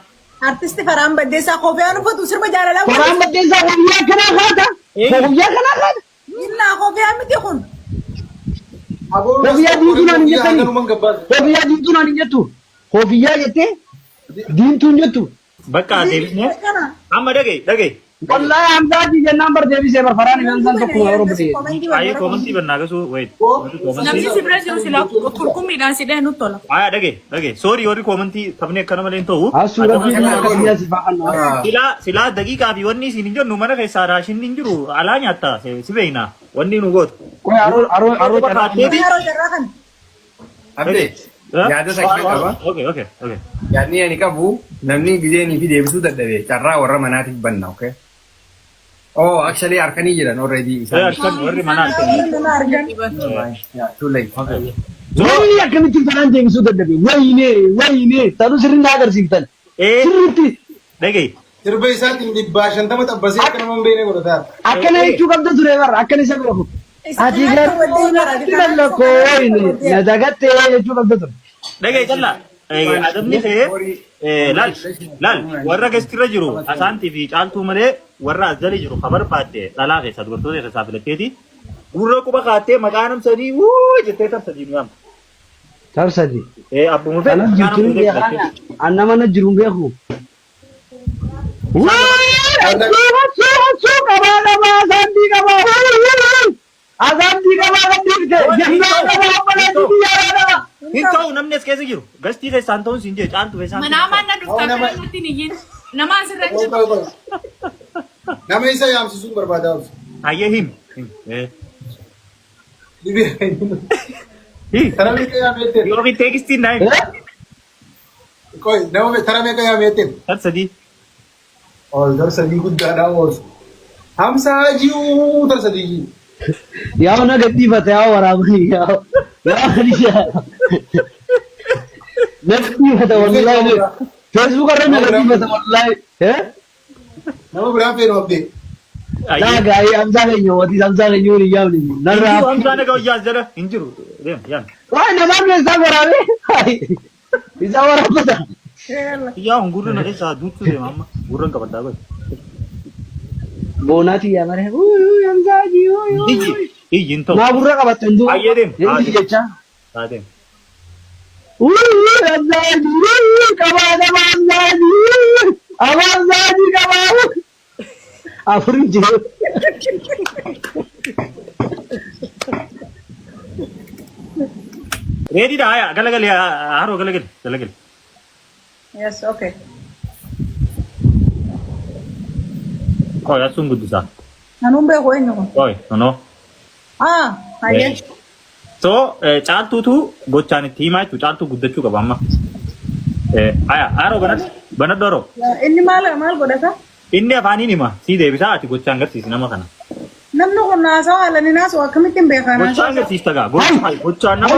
H: Artisti Faraan Baddeessaa koofiyaan uffatu sirba jaalalaa
E: Faraan baddeessaa koofiyyaa akkanaa kaata. Koofiyyaa akkanaa kaata.
H: Innaa koofiyaan miti kun.
E: Koofiyyaa diimtuu naan hin jettani. Koofiyyaa diimtuu naan hin jettu. Koofiyyaa jettee diimtuu hin jettu.
B: Bakka deebisnee.
H: Kana.
B: Amma dhagaye dhagaye.
E: Wallaahi Hamzaatii jennaan bar deebisee bar faraan Hamzaan tokkuma yeroo bitee.
B: Ayee koomantii bannaa gasuu wayit.
D: Namni si bira jiru silaa kurkummiidhaan si dhahee nutti tola.
B: Ayaa dhagaye dhagaye. Soorii warri koomantii taphni akkana malee hin ta'u.
E: Asuu rabbii biyya akka biyyaa si fa'aa.
B: Silaa silaa daqiiqaa fi wanni isin hin jennu mana keessaa raashinni hin jiru alaa nyaatta si beekna wanni nu gootu.
E: Qoy aroo aroo aroo carraa
B: Kaatteeti.
H: Yeroo jarraa kana.
C: Abdee yaada takka qaba.
B: Okay okay okay.
C: Yaadni ani qabu namni gizeenii fi deebisuu dadhabe carraa warra manaatiif banna okay? Oh actually harkanii jiran already isaan.
B: Harkan warri manaa harkan.
H: Warri nama argan.
C: Yeah, too late.
B: Okay.
E: Wanni akkamitti faraan deebisuu dadhabe wayinee wayinee tanuu sirrii na agarsiiftan.
B: Ee
E: Sirriitti
B: dhagaye.
F: Sirba isaatiin 150 xabbasee akka nama hin beekne godhataa.
E: akkana jechuu qabda ture bar akkana isa beeku. Ati garuu natti lallakkoo wayinee na dagattee jechuu qabda ture.
B: Dhagaye callaa. Adabni kee laal laal warra gastirra jiru asaantii fi caaltuu malee warra as jala jiru ka barbaadde dhalaa keessaa dubartoota keessaa filatteeti gurra quba kaattee maqaa namsanii wuu jettee tarsadii nu yaamta.
E: Tarsadi.
B: Ee abbuma fedhe
E: Kanas
B: maqaa
E: jirtu hin
B: namsanii
E: beekaa. An nama na jiru hin beeku. Wayii! Hassuu hassuu qabaa qabaa saantii qabaa. Asaantii qabaa kan dhiifte. Jennaa qabaa obboleettii biyyaa qaba.
B: Hin ta'u namni as keessa jiru. Gastii keessaan ta'uun siin jee caaltu keessaan.
D: Manaa maal na dhuftaa
F: Nama-
D: kana nutti hin iyyin. Nama asirra hin
F: Qoy
D: jiru.
F: qoy qoy. Nama isa yaamsisuun barbaadaa obsa.
B: Hayyee him. Him. Eh.
F: Dhibee.
B: Hi.
F: Tara meeqa yaameetteen?
B: Yookiin teekstiin naa himi.
F: Qoy nama tara meeqa yaameetteen?
B: Tar sadii.
F: Ol tar sadii guddaadhaa oolchu. Hamsaa ji'uu tar sadii ji'u.
E: Yaa na gadhiifate yaa waraabanii yaa yaa Khadija. Na gadhiifate wallaahi. Facebook irra na gadhiifate wallaahi. Eh?
F: Nama biraan feenu abdee.
E: Naa gaa'ee Hamzaa keenya watii Hamzaa keenya waliin yaamne.
B: Hin
E: Narraa.
B: jiru Hamzaa nagaa wayyaa as jala. Hin jiru. Deem yaam.
E: Waa namaan isaa waraabee. Isaa waraabbata.
B: Yaa hun gurra na keessaa duuchuu deema amma. Gurra hin qabadhaa qoy.
E: Boonaati yaa maree. Uy uy Hamzaa ji uy uy.
B: Iyyi. Iyyi hin ta'u.
E: Maa gurra qabatte hin duuba.
B: Hayyee deem. Haa
E: Inni
B: deem.
E: jecha.
B: Haa deem.
E: Uy uy Hamzaa ji uy uy qabaa qabaa Hamzaa ji uy uy. Abaa Hamzaa ji qabaa. Afur hin jiru.
B: Ready dha haya galagali haroo galagali galagali.
H: Yes, okay.
B: Qoy asuun guddisaa.
H: Nanuun beeku eenyu kun?
B: Qoy nonoo.
H: Ah, hayyee.
B: So caaltuutu gochaan itti himaa jechuudha. Caaltuu guddachuu qaba amma. Haya haroo banadhu banadhu haroo.
H: Inni maal maal godhata?
B: Inni afaaniin hima sii deebisaa ati gochaan garsiisi nama kana.
H: Namni kun haasawa haala ni naasuu akkamittiin beekaa
B: Gochaan
H: naasuu?
B: garsiista gaa. Gochaan gochaan nama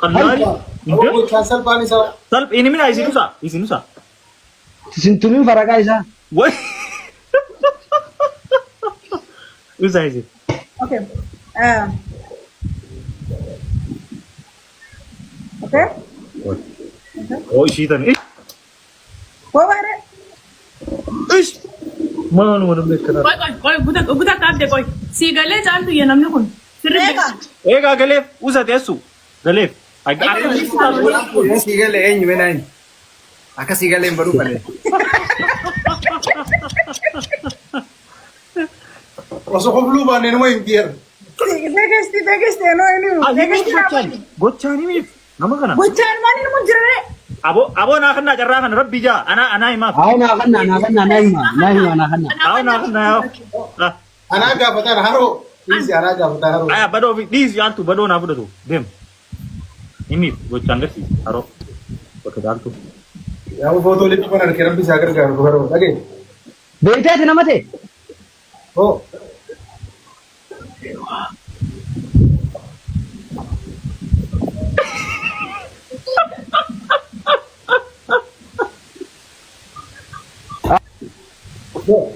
B: qallaali.
F: Aboo gochaan salphaan isaa.
B: Salphi inni mina isin usaa isin usaa.
E: Sintumiin faraqaa isaa.
B: Way. Usaa isin.
H: Okay. Ah. Okay.
B: Oo ishii tani.
H: Wawaare.
B: Ish. Maaluma namni akkanaa.
D: Qoy qoy qoy guta guta kaabde qoy. Sii galee caaltu iyya namni kun. Sirri
H: Eega.
B: Eegaa galeef usa teessu galeef.
C: Akka sii galee eenyu mee naan? Akka sii galee hin baduu malee.
F: Osoo kofluu baannee numa hin biyyan.
H: Teekesti teekesti enoo inni.
B: Himiif gochaan gochaan himiif nama kana.
H: Gochaan maal inni mun jirre?
B: Aboo aboo naa kannaa carraa kana rabbi jaa anaa anaa himaaf.
E: Haa naa kannaa naa kannaa naa hima naa hima naa kannaa.
B: Haa naa kannaa yaa.
F: Anaa gaafataan haroo. Dhiisi anaa gaafataan haroo.
B: Aya badoo fi dhiisi yaaltu badoo naa fudhatu deem. Himiif gochaan garsiisi haroo. Bakka caaltu.
F: Yaa footoo lippii kan argee rabbi isaa gargaaru haroo. Dhagee.
E: Beekteeti nama ta'e.
F: Hoo.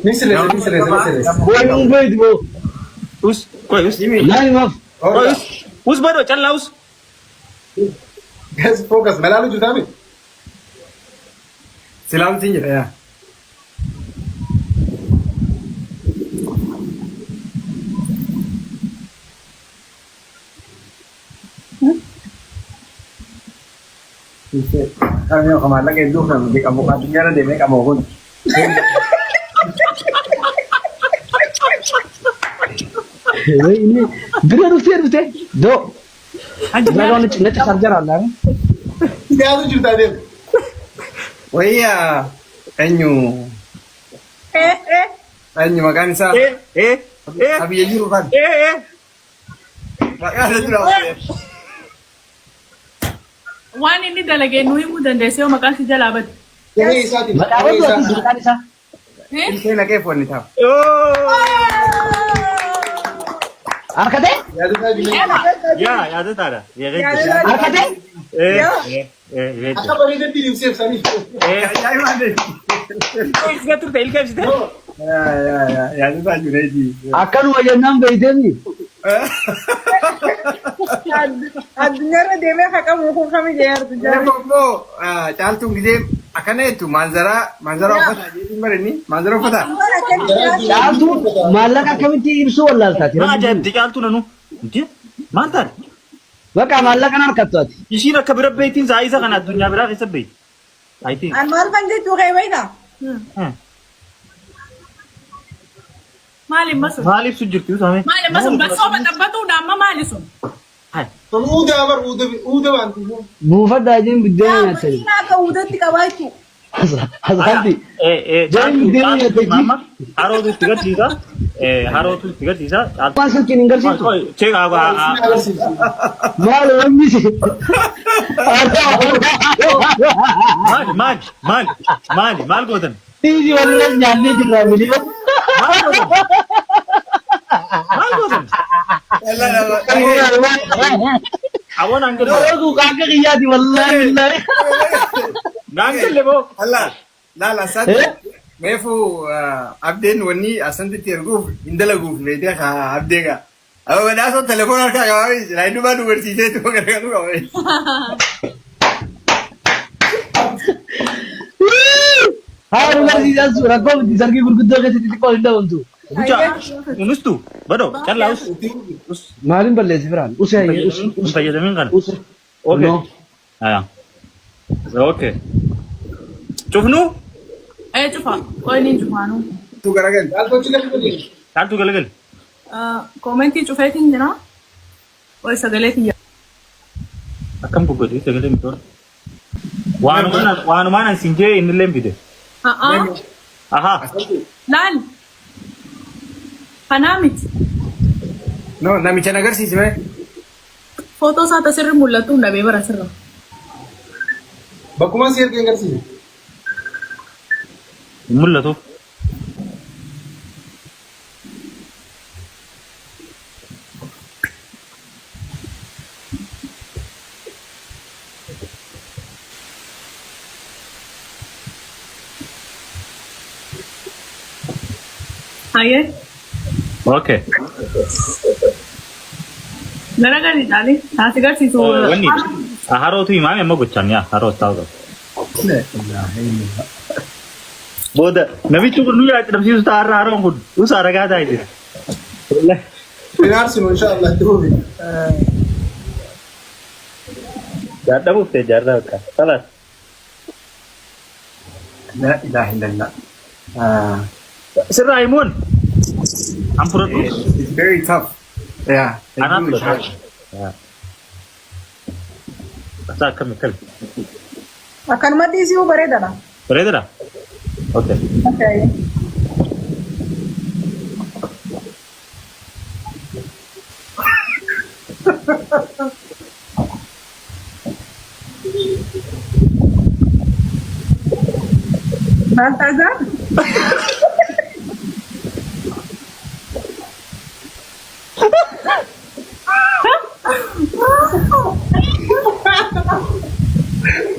F: Ni sirreessa ni sirreessa ni sirreessa.
E: Wayyuu beekti boo.
B: Us qoy us.
E: Naa himaaf.
B: Qoy us. Us badoo callaa us.
F: Guys focus na laalu jirtaa mi?
C: Silaamtiin jedha yaa. Kami yoo maallaqa hedduu kan qabu addunyaarra deemee qabu kun.
E: Inni bira dhuftee dhuftee doo. Nagaa natti sarjara allaa.
F: Dhiyaatu jirtaa deemu.
C: Wayyaa eenyu
H: Eh eh.
C: eenyu maqaan isaa
B: Eh eh eh
C: abiyya jiru kan
B: eh eh.
C: maqaan isaa jira.
D: Waan inni dalagee nu himuu dandeesse yoo maqaan si jalaa bade.
F: Gahee isaatiin.
E: Maqaa
F: Gahee
E: baddu
F: isaa.
E: ati maqaan isaa.
D: Eh?
C: Ilkee naqee foonni ta'a.
E: Harkatee?
F: Yaadataa jireenya.
B: Yaa yaadataadha.
E: Harkatee?
B: Eh eh eh.
F: Akka bareedatti ibseef sanii.
B: Eh.
C: Ajaa'ibaa ta'e.
B: Ibsitee turte ilkee ibsitee.
C: Yaadataa jireeji.
E: Akkanuma jennaan beeyteemi.
H: Addunyaarra deemee haqamu kun kami jee addunyaarra.
C: Immoo caaltuun gisee akkana jettu maanzaraa maanzaraa uffataa jechuun barinni maanzaraa uffataa.
E: Caaltuun maallaqa akkamitti ibsuu wallaaltaati.
B: Maa ajaa'ibti caaltuu nanu. Maal taate?
E: Bakka maallaqa harkattu ati.
B: Ishiin akka bira beektiin sa'a isa kana addunyaa biraa keessa beekti. I think.
H: An maal kan jechuu kee beektaa?
D: Maali amma sun?
B: Maal ibsu jirti usaame?
D: Maali amma sun? Bassoo baxabbatuudha amma maali sun?
F: Sun uudaa bar uuda waan ta'eef.
E: Buufadhaa jechuun biddeena nyaatanii.
H: Makiinaa akka uudatti qabaa jechuudha.
E: Asaanti. Jarri biddeena nyaatanii.
B: Mamma harootu itti garsiisa. Harootu itti garsiisa.
E: Maal silkiin hin garsiiftu?
B: Cheek
E: Maal wanni si?
B: Maali maali maali maali maal gootan?
E: Tiisi walirras nyaannee jirra miliyoon.
B: Maal gootan? Maal gootan? Aboon hangille.
E: Doroguu akka kiyyaati wallaahi billaahi.
B: Hangille boo.
C: Allah laala asanti meefu abdeen wanni asantitti erguuf hin dalaguuf beekee haa abdee gaa. Amma badhaasoo telefoon harkaa qabaa jira hindumaa nu barsiisee tuma gargaaruu qaba.
E: Haa nu barsiisan sun rakkoo miti sargii gurguddoo keessatti xiqqoo hin dhabamtu.
B: Gucha unustu bado callaa us. Us.
E: Maaliin balleessi firaan? Usee hayyee us
B: Hin
E: us
B: fayyadamin kana.
E: us.
B: Okay.
E: No.
B: Aya. Okay. Cufnu
D: Ee cufa. Qoy ni cufaanu.
C: Tu garagal.
F: Caaltuu galii.
B: caaltuu galagali.
D: Koomentii cufeetiin jira. Qoy sagalee kiyya.
B: Akkam goggodhee sagalee mitoon. Waanumaan an siin jee inni illee fide.
D: A'aa.
B: Ahaa.
D: Laal. Kanaa miti.
C: No namicha na agarsiisi mee.
D: Footoo isaa tasirri mul'atu hin dhabee bara sirra.
F: Bakkuma si ergee agarsiise.
B: Hin mul'atu.
D: Hayyee.
B: Okay.
D: Garagalii caalee. Taasi garsiisu.
B: Wanni harootu himaame amma gochaan yaa haroo taa'u qaba. Booda namichi kun nu yaadamsiisu taa'arra haroon kun usaa ragaa taa'e jira.
F: Binaarsinu inshallah itti fufi.
B: Jaadhabuuf ta'e jaarraa bakka. Salas.
C: La ilaha illallah.
B: Sirraa himuun an fudhadhu.
C: It's very tough. Yeah.
B: Anaaf fudhadhu. Asaa akkami akkami.
H: Akkanuma dhiisuu bareedaadha.
B: Bareedaadha? Okay.
H: Okay. Baltazar?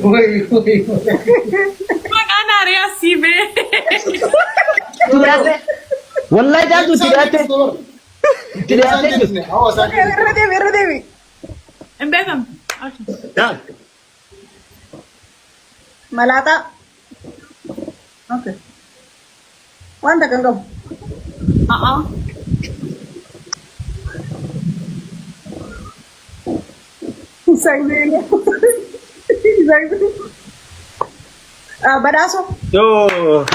F: Wai wai.
D: Maqaan Aariyaa Siibee.
E: Wallaahi caaltuu itti dhiyaatte. Itti dhiyaattee jirti.
H: Irra deebi irra deebi.
D: Hin beekamtu.
B: Yaa.
H: Malaaxaa. Okay. Wanta kan qabu.
D: A'aa.
H: Sagalee. Sagalee. Badhaasoo.
B: Yoo.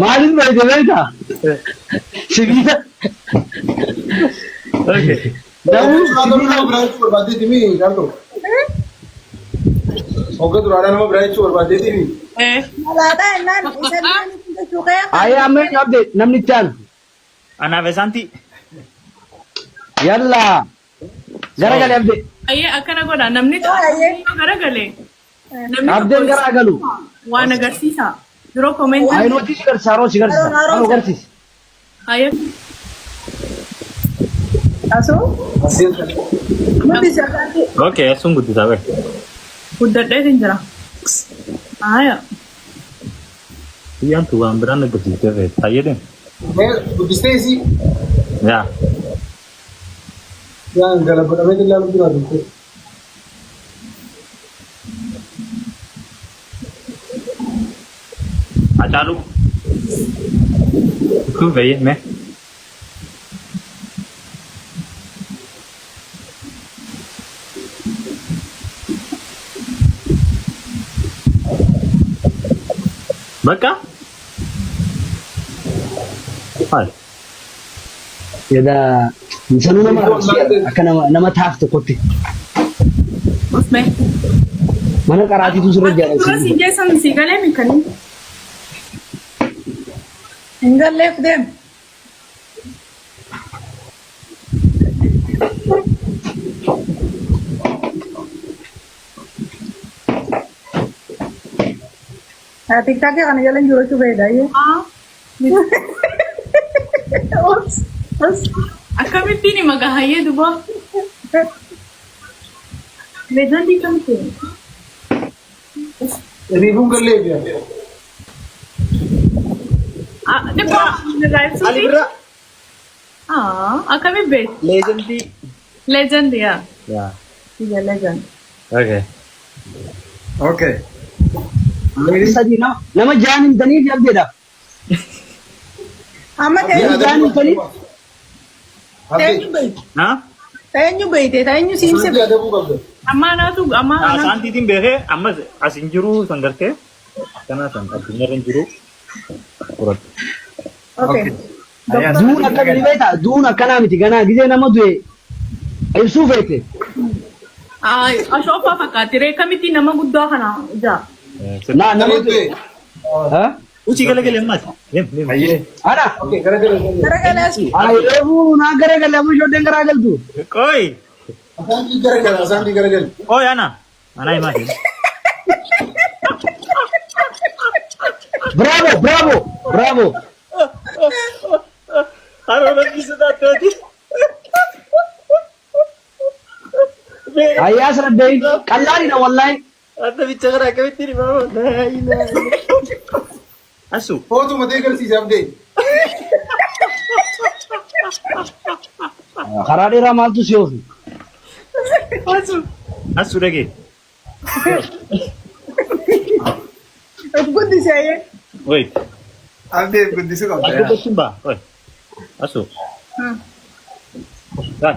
E: Maaliin bareede beektaa? Sibiila.
B: Okay.
E: Namni
F: Nama biraa jechuu barbaaddeeti mi caaltuu? Hogga duraadhaa nama biraa jechuu barbaaddeeti mi?
D: Ee.
H: Malaaxaa jennaan isa jechuu kee.
E: Ayyaa amma eenyu abdee namni itti aanu.
B: Anaaf esaanti.
E: Yallaa. Garagalee abdee.
D: Ayyee akkana godha namni
H: Ayyee.
D: garagalee. Namni
E: Abdeen
D: tokko
E: garagalu.
D: waan agarsiisa. Yeroo koomentii.
E: Ayinootii si garsiisa haroo si garsiisa. Haroo garsiisa.
D: Ayyee.
H: Asoo. Nuti sirraatti.
B: Okay, sun guddisaa bee.
D: Guddadheetiin jira. Aya.
B: Guyyaan tu waan biraan agarsiistee feete. Fayyadeen.
F: Mee guddistee isii
B: Yaa.
F: yaan galabbadhamee ilaalu jira dubbee.
B: Hacaaluu. Kun fayyee mee. Bakka. Maal?
E: Yada sanuu nama arrabsee akka nama nama taaf tokkotti.
D: Usme.
E: Mana qaraatiitu sirra
D: Dura
E: jaallatanii.
D: siin geessan sii galee mikanii.
H: Hin galleef deem. Tiktaakii kana jala hin jiru jechuu fayyada.
D: Ah.
H: Oops. Oops.
D: Akkamittiin hima gahayyee duba. Leejandii kamtu?
F: Riifuun gallee fi.
D: Xiqqoo irraa
A: Ali
D: ibsuuti.
A: Birraa.
D: Ah, akkamiin beektu?
A: Leejandii.
D: Legend, yaa.
B: Yaa.
D: Biyya legend.
B: Okay.
C: Okay.
E: Sadii nama nama jaan himtanii fi abdeedha.
H: Amma
E: Nama jaan himtanii
H: eenyu beekte?
B: Ha?
H: Eenyu beekte? Eenyu siimse
F: Santi adabuu qabda.
D: Amma anaatu amma anaatu.
B: Saantiitiin beekee ammas as hin jiru san gartee akkana san addunyaarra hin jiru fudhadhu.
H: Okay.
E: Duun akkana ni beektaa? Duun akkanaa miti ganaa gizee nama du'e ibsuu feete.
D: Ashooffaa fakkaatti ree kamittiin nama guddaa kana ijaa.
E: Naa nama du'e. Ha?
B: Uchi galagalee ammas. Deem deem.
C: Hayyee.
E: Ana.
F: Okay, garagala.
H: Garagalaas.
E: Reefuu naa garagalee amma ijoolleen garagaltu.
B: Qoy.
F: Asaantii garagala, asaantii garagala.
B: Qoy ana. Ana himaati.
E: Bravo, bravo, bravo.
B: Haroo rabbi sodaattooti.
E: Ayyaas rabbee qallaadidha wallahi.
B: Adda bicha kana akkamittiin himaama? Laa ilaaha. Asu.
F: Footu matee garsiise abdee.
E: Karaa dheeraa maaltu si oofu?
D: Asu.
B: Asu dhagee.
H: Of guddisee.
B: Wait.
C: Abdeef guddisuu qabda.
B: As dubbachuun ba'a. Wait. Asu. Laal.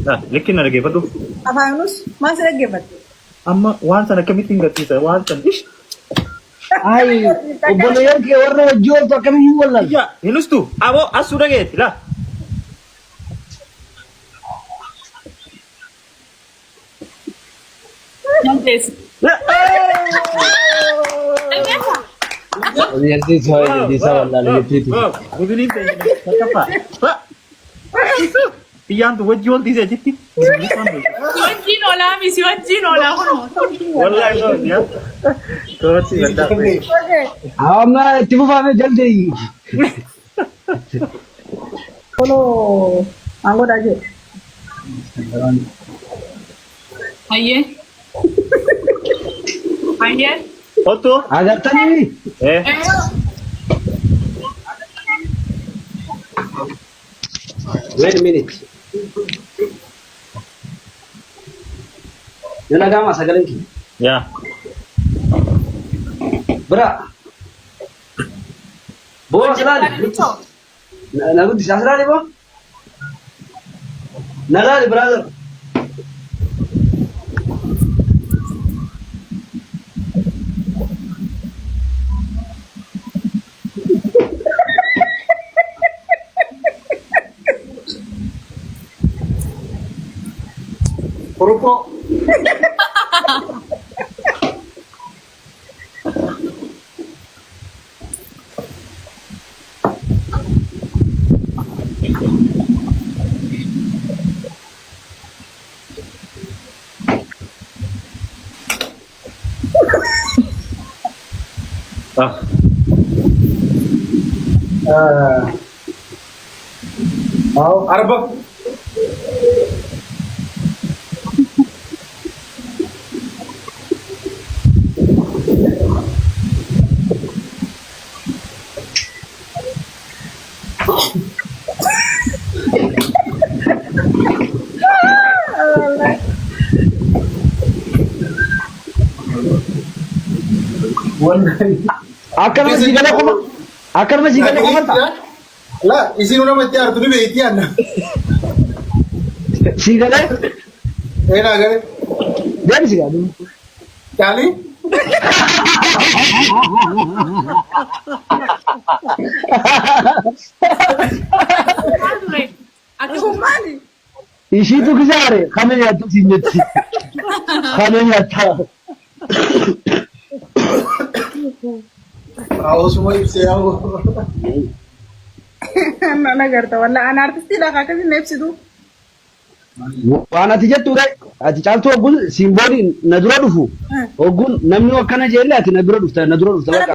B: Laal. Likki na dhaggeeffadhu.
H: Afaanus maal si dhaggeeffatte?
B: Amma waan sana akkamittiin garsiisa? Waan sana. Ish.
E: Ay, obboleeyyan kee warra wajji ooltu akkamiin hin wallaalu?
B: Ija. Hinustu. Aboo asu dhageetti. Laa.
D: Dandeessi. Dandeessa.
E: Jettiisa jettiisa wallaalu jettiiti.
B: Guduniin ta'e takkaffaa. Xiyyaantu wajji ol dhiisee achitti.
D: Si wajjin oolaa mi si wajjin oolaa kunoo.
B: Wallaahi yaa. Tooratti gaddaa.
H: Okay.
E: Amma itti fufaamee jalde.
H: Follow aan godhaa jiru.
D: Hayyee. Hayyee.
B: Otto.
E: Agartanii?
B: Eh.
E: Wait a minute. Ni dhaga'ama sagaleen kee.
B: Yaa.
E: Bira. Boo as ilaali. Na guddisi as ilaali boo. Na ilaali brother.
F: Kuruphoo.
B: Ah.
F: Arba.
E: Akkanuma sii galee qofa. Akkanuma sii galee qofa ta'a.
F: La, isin nama itti aartu ni beekti anna.
E: Sii galee
F: Eenaa galee.
E: deebisi gaa.
F: Caalii.
D: Maal ture? Akka
H: Kun maali?
E: Ishiitu kisaare kana nyaattu siin jetti. Kana nyaattaa.
F: Osuma ibsee yaa'u.
H: Na garta wallaahi ana artistiidha akkasii na ibsitu.
E: Waan ati jettu re ati caaltuu hogguun simbooliin na dura dhufu hogguun namni akkana jeelle ati na bira dhufta na dura dhufta bakka.